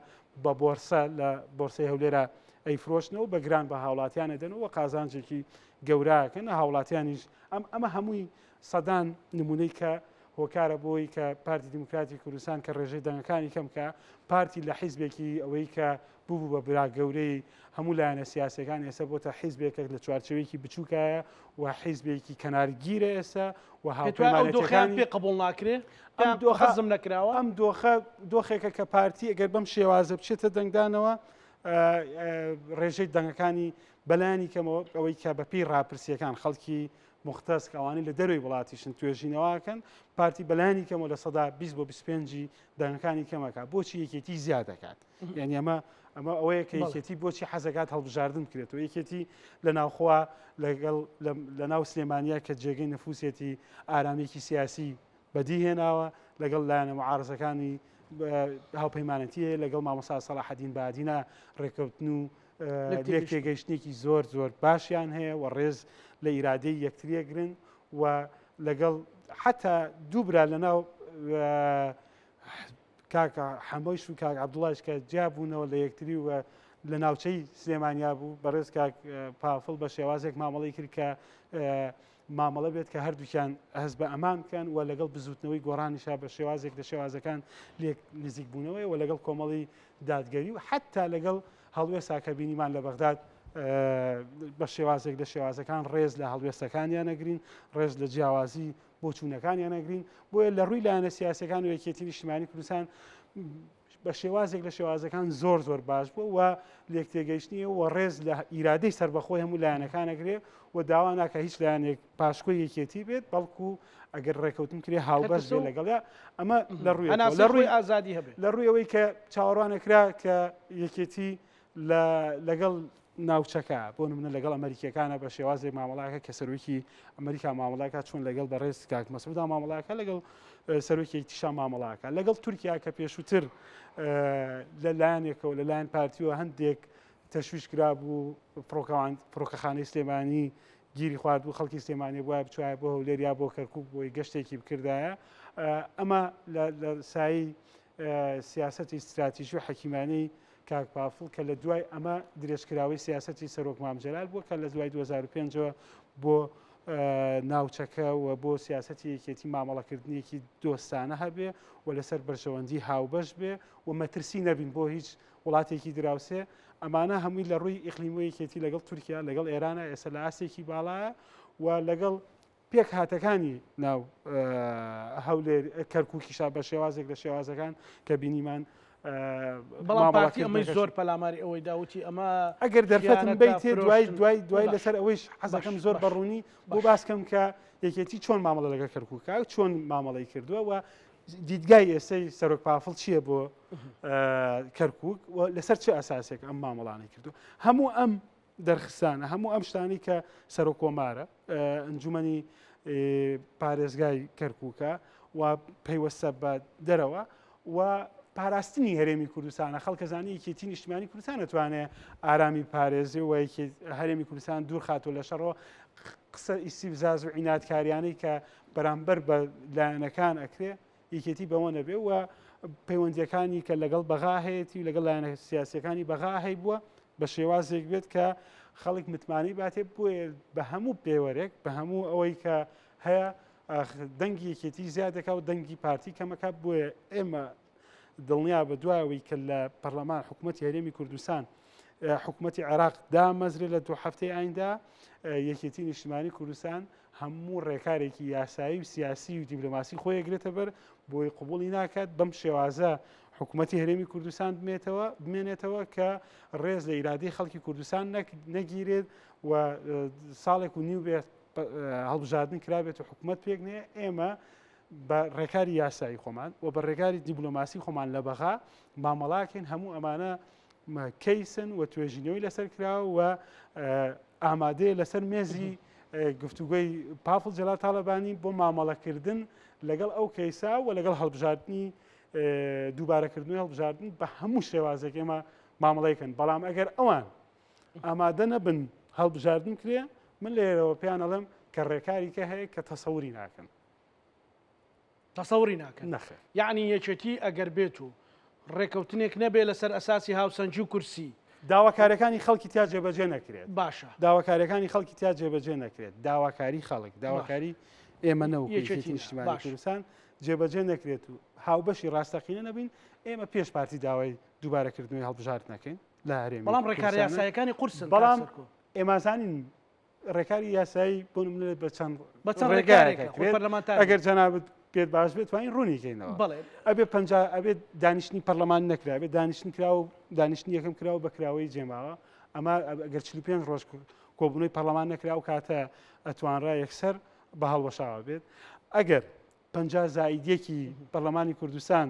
بە بۆرسە لە بۆرسەی هەولێرە ئەیفرۆشنەوە بە گران بە هاوڵاتیانە دەنەوە قازانجێکی گەوراکەن هاوڵاتیانیش ئەم ئەمە هەمووی سەدان نمونەی کە هۆکارە بۆی کە پارتی دیموکراتی کوردستان کە ڕێژەی دەنگەکانی کەم کە پارتی لە حیزبێکی ئەوەی کە ببوو بە برا گەورەی هەموو لایەنە سیاسەکان ئێستا بۆتە حیزبێکێک لە چوارچێوەیەکی بچووکایە و حیزبێکی کەنارگیرە ئێستا و هاوپەیمانەتەکانی پێ قبوڵ ناکرێ ئەم دۆخە زم نەکراوە ئەم دۆخە دۆخێکە کە پارتی ئەگەر بەم شێوازە بچێتە دەنگدانەوە ڕێژەی دەنگەکانی بەلایەنی کەمەوە ئەوەی کە بەپێی ڕاپرسیەکان خەڵکی موختەس کە ئەوانەی لە دەرەوەی وڵاتیشن توێژینەوەکەن پارتی بەلایەنی کەمەوە 20% بۆ 25 دەنگەکانی کەمەکە بۆچی یەکێتی زیاد دەکات یعنی ئەمە ئەمە ئەوەیە کە یەکێتی بۆچی حەزەکات هەڵبژاردن بکرێتەوە یەکێتی لە ناوخوا لەگەڵ لە ناو سلێمانیا کە جێگەی نفوسێتی ئارامیکی سیاسی بەدی هێناوە لەگەڵ لایەنە معارزەکانی هاوپەیمانەتی هەیە لەگەڵ مامۆستا سەڵاحەدین بادینا ڕێککەوتن و لێک تێگەیشتنێکی زۆر زۆر باشیان هەیە و ڕێز لە ئیرادەی یەکتریەگرن و لەگەڵ حتا دووبرا لەناو کاکە حەمەیش و کاک عەبدوڵایش کە جیا بوونەوە لە یەکتری و لە ناوچەی سلێمانیا بوو بەڕێز کاک پافڵ بە شێوازێک مامەڵی کرد کە مامەڵە بێت کە هەردووکیان هەست بە ئەمان بکەن و لەگەڵ بزوتنەوەی گۆڕانیشا بە شێوازێک لە شێوازەکان لێک نزیک بوونەوەی و لەگەڵ کۆمەڵی دادگەری و حتا لەگەڵ هەڵوێستا کە بینیمان لە بەغداد بە شێوازێک لە شێوازەکان ڕێز لە هەڵوێستەکانیان نەگرین ڕێز لە جیاوازی بۆچوونەکانیان نەگرین بۆیە لە ڕووی لایەنە سیاسەکان و یەکێتی نیشتمانی کوردستان بە شێوازێک لە شێوازەکان زۆر زۆر باش بووە و لێکتێگەیشتنی و ڕێز لە ئیرادەی سەربەخۆی هەموو لایەنەکان ئەگرێ و داوا ناکە هیچ لایەنێک پاشکۆی یەکێتی بێت بەڵکو ئەگەر ڕێکەوتن کرێ هاوبەش بێ لەگەڵیا ئەمە لە ڕووی لە ڕووی ئازادی هەبێت لە ڕووی ئەوەی کە چاوەڕوانەکرا کە یەکێتی لەگەڵ ناوچەکە بۆ نمونە لەگەڵ ئەمریکیەکانە بە شێوازێک مامەڵاکە کە سەرۆکی ئەمریکا مامەڵاکە چۆن لەگەڵ بەڕێز کاک مەسعودا مامەڵاکە لەگەڵ سەرۆکی یەکتیشا مامەڵاکە لەگەڵ تورکیا کە پێشووتر لە لایەنێکەوە لەلایەن پارتیەوە هەندێک تەشویش کرابوو فڕۆکەوان فڕۆکەخانەی سلێمانی گیری خواردبوو خەڵکی سلێمانی بووە بچوایە بۆ هەولێر یا بۆ کەرکک بۆی گەشتێکی بکردایە ئەمە لە سایی سیاسەتی ستراتیژی و حەکیمانەی کاک پافڵ کە لە دوای ئەمە درێژکراوەی سیاسەتی سەرۆک مام جەلال بووە کە لە دوای 2005ەوە بۆ ناوچەکە و بۆ سیاسەتی یەکێتی مامەڵەکردنێکی دۆستانە هەبێ و لەسەر بەرژەوەندی هاوبەش بێ و مەترسی نەبین بۆ هیچ وڵاتێکی دراوسێ ئەمانە هەمووی لە ڕووی ئیقلیمی و یەکێتی لەگەڵ تورکیا لەگەڵ ئێرانە ئێستا لە ئاستێکی باڵایە و لەگەڵ پێکهاتەکانی ناو هەولێر کەرکوکیشا بە شێوازێک لە شێوازەکان کە بینیمان بەڵام پارتی ئەمەی زۆر پەلاماری ئەوەی داوتی ئەمە ئەگەر دەرفەتم بیتێ دوای دوای دوای لەسەر ئەوەیش حەزەکەم زۆر بەڕوونی بۆ باسکەم کە یەکێتی چۆن مامەڵە لەگەڵ کەرکووکە چۆن مامەڵەی کردووە و دیدگای ئێستەی سەرۆک پافڵ چییە بۆ کەرکک و لەسەر چه ئەساسێک ئەم مامەڵانەی کردو هەموو ئەم دەرخستانە هەموو ئەم شتانەی کە سەرۆک کۆمارە ئەنجومەنی پارێزگای کەرکووکە و پەیوەستە بە دەرەوە و پاراستنی هەرێمی کوردستانە خەڵکەزانی یەکێتی نیشتمانی کوردستان دەتوانێت ئارامی پارێزی و هەرێمی کوردستان دوور خاتۆ لە شەڕەوە قسە ئیسیبزاز و عیناتکاریانەی کە بەرامبەر بە لایەنەکان ئەکرێ یەکێتی بەوە نەبێ و پەیوەندیەکانی کە لەگەڵ بەغا هەیەی و لەگەڵ لایەنە سیاسەکانی بەغا هەیبووە بە شێوازێک بێت کە خەڵک متمانەی باتێ بۆیە بە هەموو پێوەرێک بە هەموو ئەوەی کە هەیە دەنگی یەکێتی زیاد دەکا و دەنگی پارتی کەمەکە بۆیە ئێمە دڵنیا بە دوایەوەی کە لە پەرلەمان حکوومەتی هەرێمی کوردستان حکوومەتی عێراق دامەزرێ لە دو هەفتەی ئایندا یەکێتی نیشتمانی کوردستان هەموو ڕێکارێکی یاسایی و سیاسی و دیبلۆماسی خۆی ئەگرێتە بەر بۆی قوبوڵی ناکات بەم شێوازە حکوومەتی هەرێمی کوردستان بمێتەوە بمێنێتەوە کە ڕێز لە ئیرادەی خەڵکی کوردستان نەگیرێت و ساڵێک و نیو بێت هەڵبژاردن کرابێت و حکوومەت پێک نێ ئێمە بە ڕێکاری یاسایی خۆمان و بە ڕێکاری دیبلۆماسی خۆمان لە بەغا مامەڵاکەین هەموو ئەمانە کەیسن و توێژینەوەی لەسەر کراوە و ئامادەیە لەسەر مێزی گفتوگۆی پافڵ جەلال تاڵەبانی بۆ مامەڵەکردن لەگەڵ ئەو کەیسا و لەگەڵ هەڵبژاردنی دووبارەکردنەوەی هەڵبژاردن بە هەموو شێوازێک ئێمە مامەڵەیکەن بەڵام ئەگەر ئەوان ئامادە نەبن هەڵبژاردن کرێ من لێرەوە پێیان ئەڵێم کە ڕێکاری کە هەیە کە تەسەوری ناکەن. تەسەوری ناکەن نەخێر. یەعنی یەکێتی ئەگەر بێت و ڕێکەوتنێک نەبێ لەسەر ئەساسی هاوسەنگی و کورسی. داواکاریەکانی خەڵکی تیا جێبەجێ نەکرێت. باشە. داواکاریەکانی خەڵکی تیا جێبەجێ نەکرێت. داواکاری خەڵک، داواکاری ئێمە نەوەکو یەکێتی یەکێتی نا. نیشتیمانی باشە. کوردستان جێبەجێ نەکرێت و هاوبەشی ڕاستەقینە نەبین، ئێمە پێش پارتی داوای دووبارەکردنەوەی هەڵبژاردن ئەکەین لە هەرێمی بەڵام ڕێکارە کوردستانە. یاساییەکانی قورسن کاک بەڵام سەرکۆ. ئێمە ئەزانین ڕێکاری یاسایی بۆ نمونە بە چەند بە چەند ڕێگایەک ڕێکارێکە خۆی ئەکرێت پەرلەمانتار ئەگەر جەنابت پێت باش بێت توانین ڕوونی کەینەوە بەڵێ ئەبێ پەنجا ئەبێ دانیشتنی پەرلەمان نەکرا ئەبێ دانیشتن کرا و دانیشتنی یەکەم کرا و بە کراوەی جێماوە ئەمە ئەگەر 45 ڕۆژ کۆبوونەوەی پەرلەمان نەکرا و کاتە ئەتوانرا یەکسەر بە هەڵوەشاوە بێت ئەگەر 50 زائید یەکی پەرلەمانی کوردستان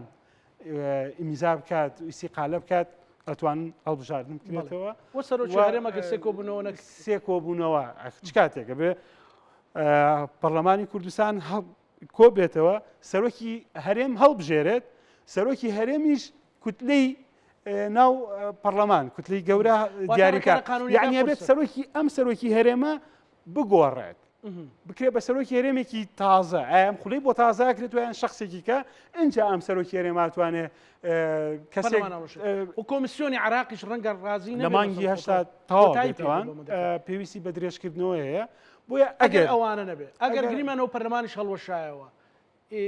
ئیمزا بکات و ئیسیقالە بکات ئەتوان هەڵبژاردن بکرێتەوە وە سەرۆکی هەرێم ئەگەر سێ کۆبوونەوە نەکرد سێ کۆبوونەوە چ کاتێکە بێ پەرلەمانی کوردستان کۆ بێتەوە سەرۆکی هەرێم هەڵبژێرێت سەرۆکی هەرێمیش کوتلەی ناو پەرلەمان کوتلەی گەورە دیاریکە یعنی ئەبێت سەرۆکی ئەم سەرۆکی هەرێمە بگۆڕێت بکرێت بە سەرۆکی هەرێمێکی تازە ئایا ئەم خولەی بۆ تازە ئەکرێت و یان شخصێکی کە ئینجا ئەم سەرۆکی هەرێماتوانێ کەسێک و کۆمیسیۆنی عراقیش ڕەنگە ڕازی لە مانگی هەشتا تەواو بێتەوان پێویستی بە درێژکردنەوە هەیە بۆیە ئەگەر ئەوانە نەبێت ئەگەر گریمانەوە پەرلەمانیش هەڵوەشایەوە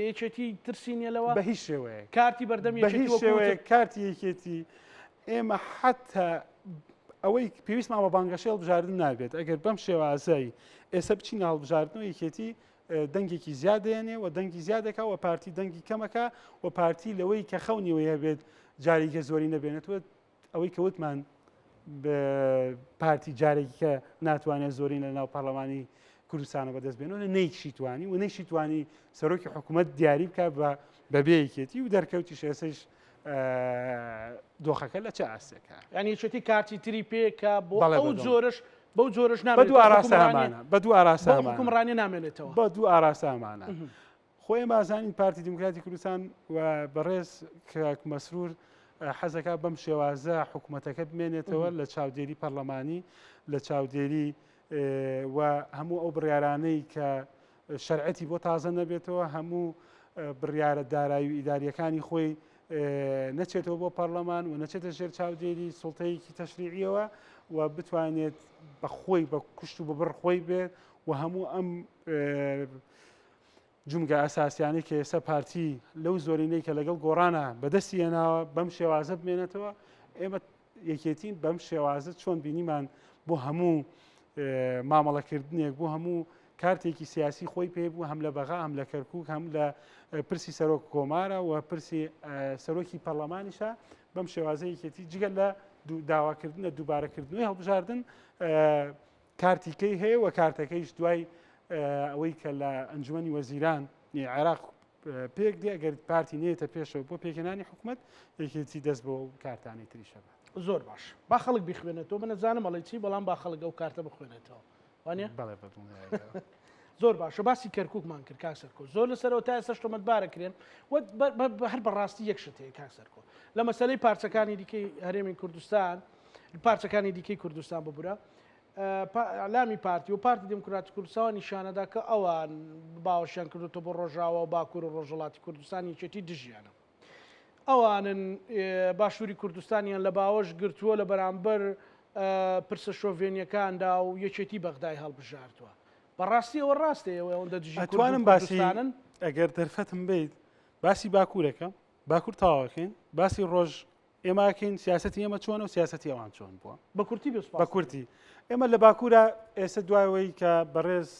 یەکێتی ترسی نیە لەوە؟ بە هیچ شێوەیەک. کارتی بەردەم بە یەکێتی هیچ وەکو شێوەیەک وتت. کارتی یەکێتی ئێمە حەتا ئەوەی پێویستمان بە بانگەشەی هەڵبژاردن نابێت ئەگەر بەم شێوازەی ئێستا بچینە هەڵبژاردنەوە یەکێتی دەنگێکی زیاد دێنێ و دەنگی زیادەکە و پارتی دەنگی کەمەکە و پارتی لەوەی کە خەونیەوەی هەبێت جارێکە زۆری نەبێنێتەوە ئەوەی کە وتمان پارتی جارێکی کە ناتوانێت زۆرین لە ناو پەرلەمانی کوردستانە بەدەست بێنەوە نەیشی توانی و نەیشی توانی سەرۆکی حکوومەت دیاری بکە بە بەبێ یەکێتی و دەرکەوتی ئێسەیش دۆخەکە لە چه ئاستێکە یعنی یەکێتی کارتی تری پێکە بۆ بەڵێ ئەو بەدڵم. جۆرش بەو جۆرش بە نامێنێتەوە دوو ئاراستە حکومڕانی هەمانە بە دوو ئاراستە بەو هەمانە. حکومڕانی نامێنێتەوە بە دوو ئاراستە هەمانە خۆ ئێمە ئازانین پارتی دیموکراتی کوردستان و بەڕێز کاک مەسرور حەزەکە بەم شێوازە حکوومەتەکە بمێنێتەوە لە چاودێری پەرلەمانی لە چاودێری و هەموو ئەو بڕیارانەی کە شەرعەتی بۆ تازە نەبێتەوە هەموو بڕیارە دارایی و ئیداریەکانی خۆی نەچێتەوە بۆ پەرلەمان و نەچێتە ژێر چاودێری سوڵتەیەکی تەشریعیەوە و بتوانێت بە خۆی بە کوشت و ببڕ خۆی بێت و هەموو ئەم جومگە ئەساسیانەی کە ئێستا پارتی لەو زۆرینەی کە لەگەڵ گۆڕانە بەدەستی هێناوە بەم شێوازە بمێنێتەوە ئێمە یەکێتین بەم شێوازە چۆن بینیمان بۆ هەموو مامەڵەکردنێک بۆ هەموو کارتێکی سیاسی خۆی پێ بوو هەم لە بەغا هەم لە کەرکک هەم لە پرسی سەرۆک کۆمارە و پرسی سەرۆکی پەرلەمانیشە بەم شێوازە یەکێتی جگە لە داواکردن لە دووبارەکردنەوەی هەڵبژاردن کارتی کەی هەیە و کارتەکەیش دوای ئەوەی کە لە ئەنجومەنی وەزیران عێراق پێک دێ ئەگەر پارتی نێتە پێشەوە بۆ پێکهێنانی حکوومەت یەکێتی دەست بۆ کارتانی تریشە بات. زۆر باش با خەڵک بیخوێنێتەوە من ئەزانم ئەڵێ چی بەڵام با خەڵک ئەو کارتە بخوێنێتەوە وانە بەڵێ بە دڵنیاییەوە. زۆر باشە باسی کەرکووکمان کرد کاک سەرکۆ زۆر لەسەرەوە تا ئێستاش تۆمەتبارە کرێن و هەر بەڕاستی یەک شت هەیە کاک سەرکۆ لە مەسەلەی پارچەکانی دیکەی هەرێمی کوردستان پارچەکانی دیکەی کوردستان ببورە ئیعلامی پارتی و پارتی دیموکراتی کوردستان نیشانەدا کە ئەوان باوەشیان کردوتە بۆ ڕۆژاوا و باکوور و ڕۆژهەڵاتی کوردستان یەکێتی دژیانە ئەوانن باشووری کوردستانیان لە باوەش گرتووە لە بەرامبەر پرسە شۆڤێنیەکاندا و یەکێتی بەغدای هەڵبژاردووە بەڕاستی ئەوە ڕاستە ئێوە ئەوەندە دژی ئەتوانم باسی ئەگەر دەرفەتم بیت باسی باکوورەکە باکوور تەواوەکەین باسی ڕۆژ ئێماکەین سیاستی ئێمە چۆنە و سیاستی ئەوان چۆن بووە. بە کورتی بێ سوپاس. بە کورتی ئێمە لە باکوورە ئێستا دوایەوەی کە بەڕێز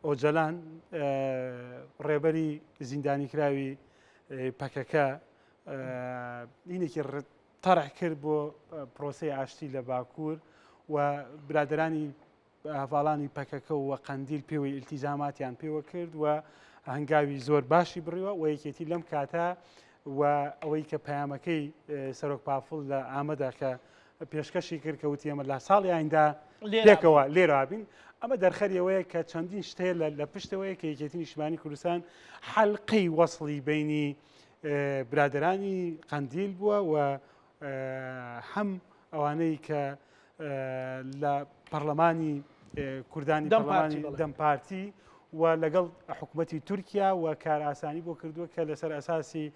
ئۆجەلان ڕێبەری زیندانیکراوی پەکەکە هینێکی تەرح کرد بۆ پرۆسەی ئاشتی لە باکوور و برادرانی هەڤاڵانی پەکەکە و قەندیل پێوەی ئیلتیزاماتیان پێوە کرد و هەنگاوی زۆر باشی بڕیوە و یەکێتی لەم کاتە و ئەوەی کە پەیامەکەی سەرۆک پافڵ لە ئامەدا کە پێشکەشی کرد کە وتی ئێمە لە ساڵی ئایندا لێکەوە لێرابین ئەمە دەرخەری ئەوەیە کە چەندین شت هەیە لە پشتەوەیە کە یەکێتی نیشتمانی کوردستان حەلقەی وەصلی بینی برادرانی قەندیل بووە و هەم ئەوانەی کە لە پەرلەمانی کوردانی پەرلەمانی دەم پارتی و لەگەڵ حکوومەتی تورکیا و کارئاسانی بۆ کردووە کە لەسەر ئەساسی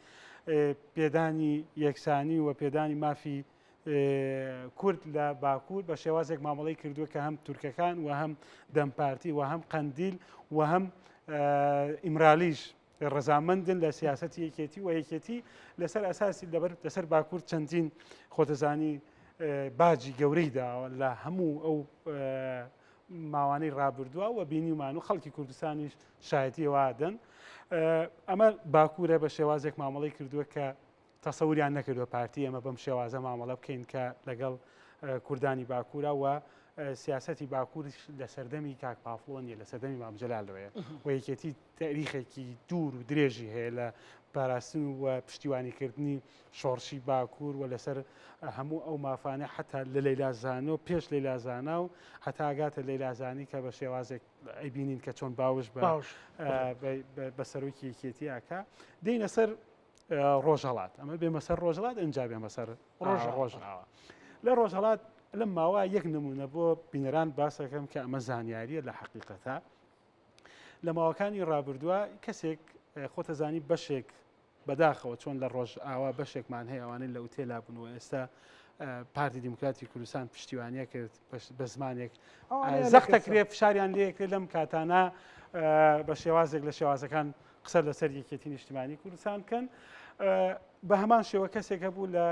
پێدانی یەکسانی و پێدانی مافی کورد لە باکوور بە شێوازێک مامەڵی کردووە کە هەم تورکەکان و هەم دەم پارتی و هەم قەندیل و هەم ئیمرالیش ڕەزامەندن لە سیاسەتی یەکێتی و یەکێتی لەسەر ئەساسی لەبەر لەسەر باکوور چەندین خۆتەزانی باجی گەورەی داوە لە هەموو ئەو ماوانەی ڕابردووە و بینیمان و خەڵکی کوردستانیش شایەتی وادەن ئەمە باکوورە بە شێوازێک مامەڵی کردووە کە تەسەوریان نەکردووە پارتی ئێمە بەم شێوازە مامەڵە بکەین کە لەگەڵ کوردانی باکوورە و سیاسەتی باکووریش لە سەردەمی کاک پافڵۆ نیە لە سەردەمی مام جەلالەوەیە و یەکێتی تاریخێکی دوور و درێژی هەیە لە پاراستن و پشتیوانیکردنی شۆڕشی باکوور و لەسەر هەموو ئەو مافانە حتا لە لەیلا زانۆ پێش لەیلا زانا و هەتا ئەگاتە لەیلا زانی کە بە شێوازێک ئەیبینین کە چۆن باوش بە سەرۆکی یەکێتی ئاکا دێینە سەر ڕۆژهڵات ئەمە بێمە سەر ڕۆژهڵات ئەجا بێمە سەر ڕۆژئاوا لە ڕۆژهڵات لەم ماوە یەک نمونە بۆ بینەران باسەکەم کە ئەمە زانیاریە لە حقیقەتە لە ماوەکانی ڕابردووە کەسێک خۆتەزانی بەشێک بەداخەوە چۆن لە ڕۆژ ئاوا بەشێکمان هەیە ئەوانەی لە ئوتێلا بوون و ئێستا پارتی دیموکراتی کوردستان پشتیوانیە کرد بە زمانێک زەختەکرێ فشاریان لەکرێت لەم کاتانە بە شێوازێک لە شێوازەکان قسە لەسەر یەکێتی نیشتیمانی کوردستان بکەن بە هەمان شێوە کەسێک هەبوو لە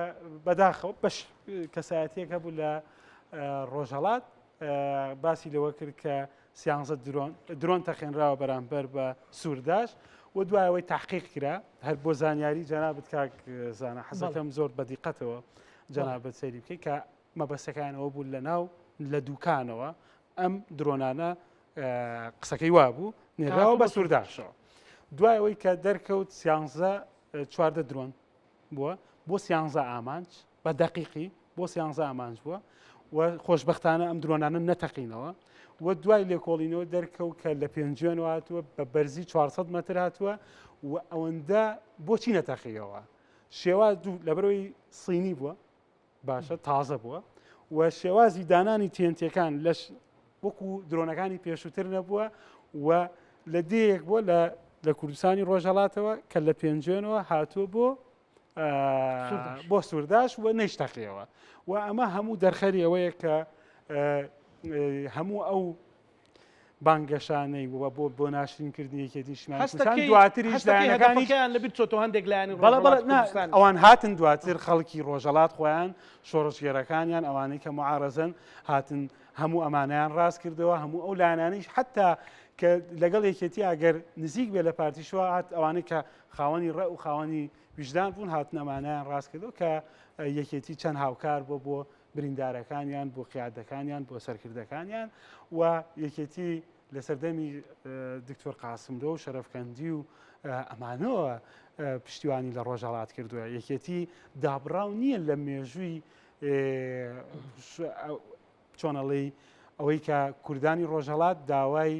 بەداخەوە بەش کەسایەتیەک هەبوو لە ڕۆژهڵات باسی لەوە کرد کە سیانزە درۆن درۆن تەقێنراوە بەرامبەر بە سوورداش و دوایەوەی تحقیق کرا هەر بۆ زانیاری جەنابەت کاک زانە حەزەکەم زۆر بەدیقەتەوە جەنابەت سەیری بکەیت کە مەبەستەکانەوە بوو لە ناو لە دوکانەوە ئەم درۆنانە قسەکەی وابوو نێراوە بە سوورداشەوە دوای ئەوەی کە دەرکەوت سیانزە چواردە درۆن بووە بۆ سیانزە ئامانج بە دەقیقی بۆ سیانزە ئامانج بووە و خۆشببختانە ئەم درۆنانە نەتەقینەوە و دوای لێکۆڵینەوە دەرکەوت کە لە پێنجوێنەوە هاتووە بە بەرزی 400 مەتر هاتووە و ئەوەندە بۆچی نەتەقیەوە شێواز دوو لەبەرەوەی سینی بووە باشە تازە بووە و شێوازی دانانی تێنتەکان لەش وەکو درۆنەکانی پێشووتر نەبووە و لە دێیەک بووە لە لە کوردستانی ڕۆژهڵاتەوە کە لە پێنجوێنەوە هاتووە بۆ بۆ سوورداش و نەیشتەقیەوە و ئەمە هەموو دەرخەری ئەوەیە کە هەموو ئەو بانگەشانەی و بۆ بۆ ناشرین کردنی یەکێتی نیشتمانی کوردستان دواتریش لایەنەکانیان لەبیر چۆتەوە هەندێک لایەنی بەڵێ بەڵێ نا ئەوان هاتن دواتر خەڵکی ڕۆژهەڵات خۆیان شۆڕشگێڕەکانیان ئەوانەی کە معارەزەن هاتن هەموو ئەمانیان ڕاست کردەوە هەموو ئەو لایەنانیش حتا کە لەگەڵ یەکێتی ئەگەر نزیک بێ لە پارتیشەوە هات ئەوانەی کە خاوەنی ڕە و خاوەنی ویژدان بوون هاتن ئەمانیان ڕاست کردەوە کە یەکێتی چەند هاوکار بۆ بۆ بریندارەکانیان، بۆ قیادەکانیان، بۆ سەرکردەکانیان و یەکێتی لە سەردەمی دکتۆر قاسملۆ و شەرەفکەندی و ئەمانەوە پشتیوانی لە ڕۆژهەڵات کردووە. یەکێتی دابڕاو نییە لە مێژووی چۆنەڵی ئەوەی کە کوردانی ڕۆژهەڵات داوای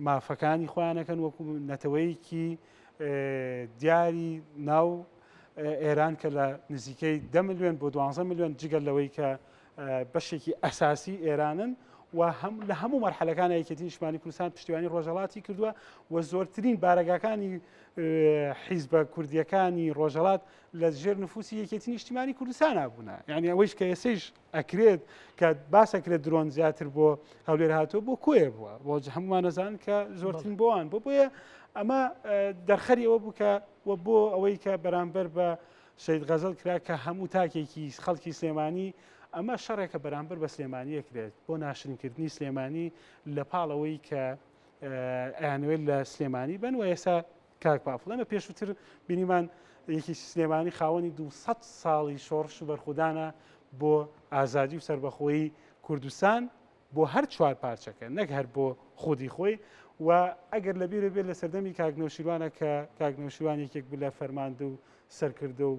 مافەکانی خۆیانەکەن وەکو نەتەوەیەکی دیاری ناو ئێران کە لە نزیکەی دە ملیۆن بۆ دوانزە ملیۆن جگە لەوەی کە بەشێکی ئەساسی ئێرانن و هەم لە هەموو مەرحەلەکان یەکێتی نیشتمانی کوردستان پشتیوانی ڕۆژهەڵاتی کردووە و زۆرترین بارەگاکانی حیزبە کوردیەکانی ڕۆژهەڵات لە ژێر نفوسی یەکێتی نیشتیمانی کوردستانە بوونە یعنی ئەوەیش کە ئێسەیش ئەکرێت کە باس ئەکرێت درۆن زیاتر بۆ هەولێر هاتووە بۆ کۆیە بووە بۆ هەمومان نەزان کە زۆرترین بۆوان بۆ بۆیە ئەمە دەرخەری ئەوە بوو کە و بۆ ئەوەی کە بەرامبەر بە شەهید غەزەل کرا کە هەموو تاکێکی خەڵکی سلێمانی ئەمە شەڕێکە بەرامبەر بە سلێمانی ئەکرێت بۆ ناشرینکردنی سلێمانی لە پاڵ ئەوەی کە ئەیانەوێت لە سلێمانی بن و ئێستا کاک پافڵ ئێمە پێشووتر بینیمان یەکێتی سلێمانی خاوەنی 200 ساڵی شۆڕش و بەرخودانە بۆ ئازادی و سەربەخۆیی کوردستان بۆ هەر چوار پارچەکە نەک هەر بۆ خودی خۆی و ئەگەر لە بیرە بێت لە سەردەمی کاک نەوشیروانە کە کاک نەوشیروان یەکێک بوو لە فەرماندە و سەرکردە و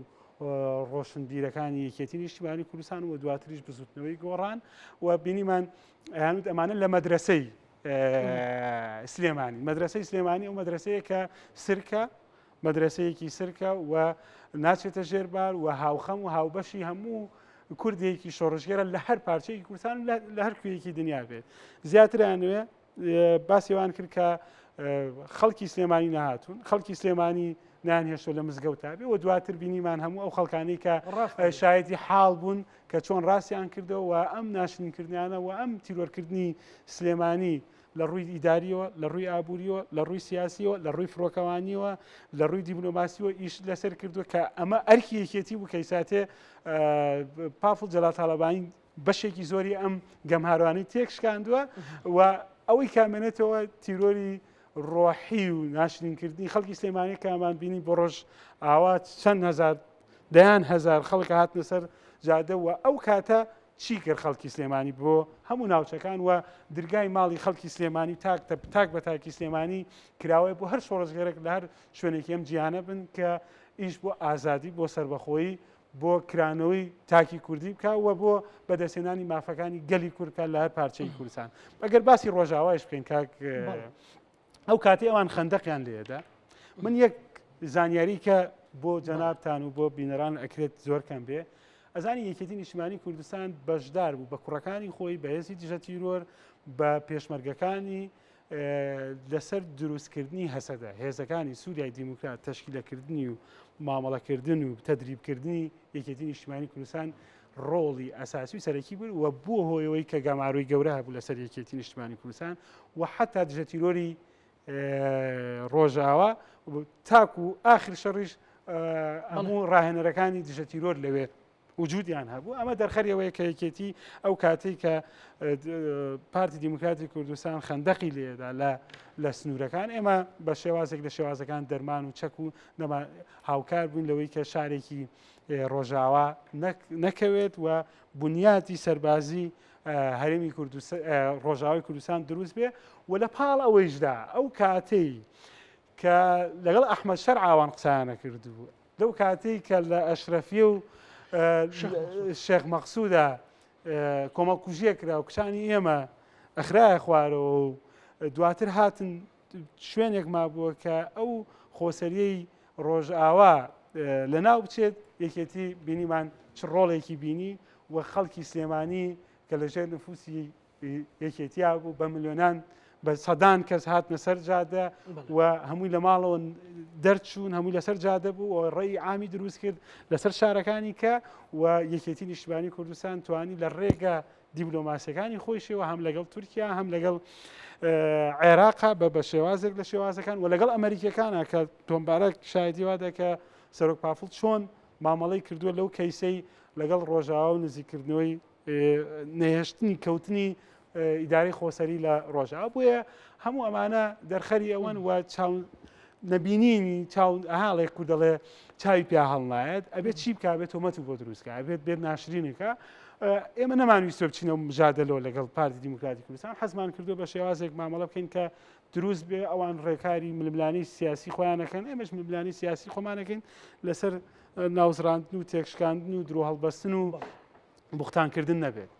ڕۆشنبیرەکانی یەکێتی نیشتیمانی کوردستان و دواتریش بزوتنەوەی گۆڕان و بینیمان ئەیانوت ئەمانە لە مەدرسەی سلێمانی مەدرسەی سلێمانی ئەو مەدرسەیە کە سرکە مەدرسەیەکی سرکە و ناچێتە ژێر بار و هاوخەم و هاوبەشی هەموو کوردێکی شۆڕشگێرە لە هەر پارچەیەکی کوردستان لە هەر کوێیەکی دنیا بێت زیاتریانوێ باسیوان کرد کە خەڵکی سلێمانی نەهاتوون خەڵکی سلێمانی نان هێشتۆ لە مزگەوتا بێ و دواتر بینیمان هەموو ئەو خەڵکانی کە شایەتی حاڵ بوون کە چۆن ڕاستیان کردەوە و ئەم ناشرینکردنیانە و ئەم تیرۆرکردنی سلێمانی لە ڕووی ئیداریەوە لە ڕووی ئابووریەوە لە ڕووی سیاسیەوە لە ڕووی فڕۆکەوانیەوە لە ڕووی دیبلۆماسیەوە ئیش لەسەر کردووە کە ئەمە ئەرکی یەکێتی بوو کەیساتێ پافڵ جەلال تاڵەبانی بەشێکی زۆری ئەم گەمهاروانەی تێکشکاندووە و ئەوەی کامێنێتەوە تیرۆری ڕۆحی و ناشرینکردنی خەڵکی سلێمانی کامان بینی بۆ ڕۆژ ئاوا چەند هەزار دەیان هەزار خەڵک هاتنە سەر جادە و ئەو کاتە چی کرد خەڵکی سلێمانی بۆ هەموو ناوچەکان و درگای ماڵی خەڵکی سلێمانی تاک تاک بە تاکی سلێمانی کراوەیە بۆ هەر شۆڕشگێرێک لە هەر شوێنێکی ئەم جیهانە بن کە ئیش بۆ ئازادی بۆ سەربەخۆیی بۆ کرانەوەی تاکی کوردی بکە و بۆ بەدەستهێنانی مافەکانی گەلی کورد بکات لە هەر پارچەی کوردستان ئەگەر باسی ڕۆژاوایش بکەین کاک ئەو کاتی ئەوان خەندەقیان لێدا من یەک زانیاری کە بۆ جەنابتان و بۆ بینەران ئەکرێت زۆر کەم بێ ئەزانی یەکێتی نیشتمانی کوردستان بەشدار بوو بە کوڕەکانی خۆی بە هێزی دژە تیرۆر بە پێشمەرگەکانی لەسەر دروستکردنی هەسەدە، هێزەکانی سوریای دیموکرات، تەشکیلەکردنی و مامەڵەکردن و تەدریبکردنی یەکێتی نیشتیمانی کوردستان ڕۆڵی ئەساسی و سەرەکی بوو و بووە هۆی ئەوەی کە گەمارۆی گەورە هەبوو لەسەر یەکێتی نیشتیمانی کوردستان و حتا دژە تیرۆری ڕۆژاوا تاکو ئاخر شەڕیش هەموو ڕاهێنەرەکانی دژە تیرۆر لەوێ وجودیان هەبوو ئەمە دەرخەری ئەوەیە کە یەکێتی ئەو کاتەی کە پارتی دیموکراتی کوردستان خەندەقی لێدا لە لە سنوورەکان ئێمە بە شێوازێک لە شێوازەکان دەرمان و چەک و نەما هاوکار بووین لەوەی کە شارێکی ڕۆژاوا نەکەوێت و بنیاتی سەربازی هەرێمی کوردستان ڕۆژاوای کوردستان دروست بێ و لە پاڵ ئەوەیشدا ئەو کاتەی کە لەگەڵ ئەحمەد شەرع ئاوان قسانە کردبوو لەو کاتەی کە لە ئەشرەفیە و شێخ مەقسودا کۆمەڵکوژیە کرا و کچانی ئێمە ئەخرایە خوارەوە و دواتر هاتن شوێنێک مابووە کە ئەو خۆسەریەی ڕۆژئاوا لە ناو بچێت یەکێتی بینیمان چ ڕۆڵێکی بینی و خەڵکی سلێمانی کە لەژێر نفوسی یەکێتیا بوو بە ملیۆنان بە سەدان کەس هاتنە سەر جادە و هەمووی لە ماڵەوە دەرچوون هەمووی لەسەر جادە بوو و ڕێی عامی دروست کرد لەسەر شارەکانی کە و یەکێتی نیشتمانی کوردستان توانی لە ڕێگە دیبلۆماسیەکانی خۆیشەوە هەم لەگەڵ تورکیا هەم لەگەڵ عێراقا بە بە شێوازێک لە شێوازەکان و لەگەڵ ئەمریکیەکانە کە تۆمبارە شایدی وا دەکە سەرۆک پافڵ چۆن مامەڵەی کردووە لەو کەیسەی لەگەڵ ڕۆژاوا و نزیکردنەوەی نەهێشتنی کەوتنی ئیدارەی خۆسەری لە ڕۆژئاوا بۆیە هەموو ئەمانە دەرخەری ئەوەن و چاو نەبینینی چاو ئەهاڵێک کورد دەڵێ چاوی پیا هەڵنایەت ئەبێت چی بکا بێت تۆمەت و بۆ دروستکە ئەبێت بێت ناشرینەکە ئێمە نەمانویستوە بچینەوە مجادەلەوە لەگەڵ پارتی دیموکراتی کوردستان حەزمان کردو بە شێوازێک مامەڵە بکەین کە دروست بێ ئەوان ڕێکاری ململانی سیاسی خۆیانەکەن ئێمەش ململانی سیاسی خۆمانەکەین لەسەر ناوزڕاندن و تێکشکاندن و درۆ هەڵبەستن و بوختانکردن نەبێت.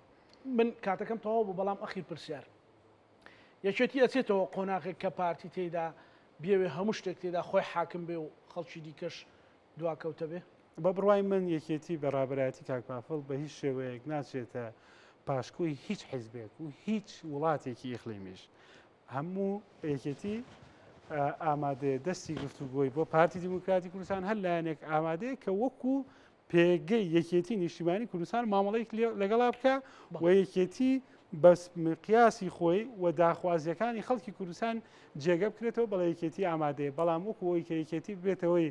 من کاتەکەم تەواو بوو بەڵام ئەخیر پرسیار. یەکێتی ئەچێتەوە قۆناغێک کە پارتی تێیدا بیەوێ هەموو شتێک تێدا خۆی حاکم بێ و خەڵکی دیکەش دواکەوتە بێ؟ بە بڕوای من یەکێتی بە ڕابەرایەتی کاک پافڵ بە هیچ شێوەیەک ناچێتە پاشکۆی هیچ حیزبێک و هیچ وڵاتێکی ئیقلیمیش. هەموو یەکێتی ئامادەیە دەستی گفتوگۆی بۆ پارتی دیموکراتی کوردستان هەر لایەنێک ئامادەیە کە وەکو پێگەی یەکێتی نیشتیمانی کوردستان مامەڵەیەک لەگەڵا بکە و یەکێتی بەس مقیاسی خۆی و داخوازیەکانی خەڵکی کوردستان جێگە بکرێتەوە بەڵێ یەکێتی ئامادەیە بەڵام وەکو ئەوی کە یەکێتی ببێتەوەی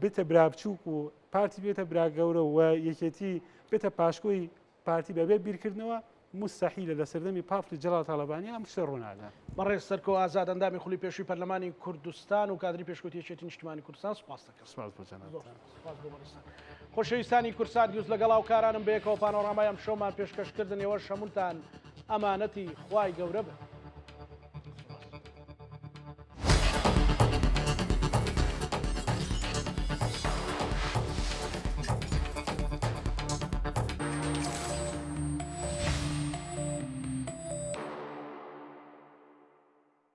بێتە برا بچووک و پارتی بێتە برا گەورە و یەکێتی بێتە پاشکۆی پارتی بەبێ بیرکردنەوە موستەحیلە لە سەردەمی پافلی جەلال تاڵەبانی ئەم شتە ڕوونادا. بەڕێز سەرکۆ ئازاد ئەندامی خولی پێشووی پەرلەمانی کوردستان و کادری پێشکەوتی یەکێتی نیشتیمانی کوردستان سوپاست دەکەم. سوپاس بۆ جەنابتان. سوپاس بۆ بەڕێزتان. خۆشەویستانی کوردسات نیوز لەگەڵ هاوکارانم بەیەکەوە پانۆرامای ئەمشەومان پێشکەش کردن ئێوەش هەمووتان ئەمانەتی خوای گەورە بن.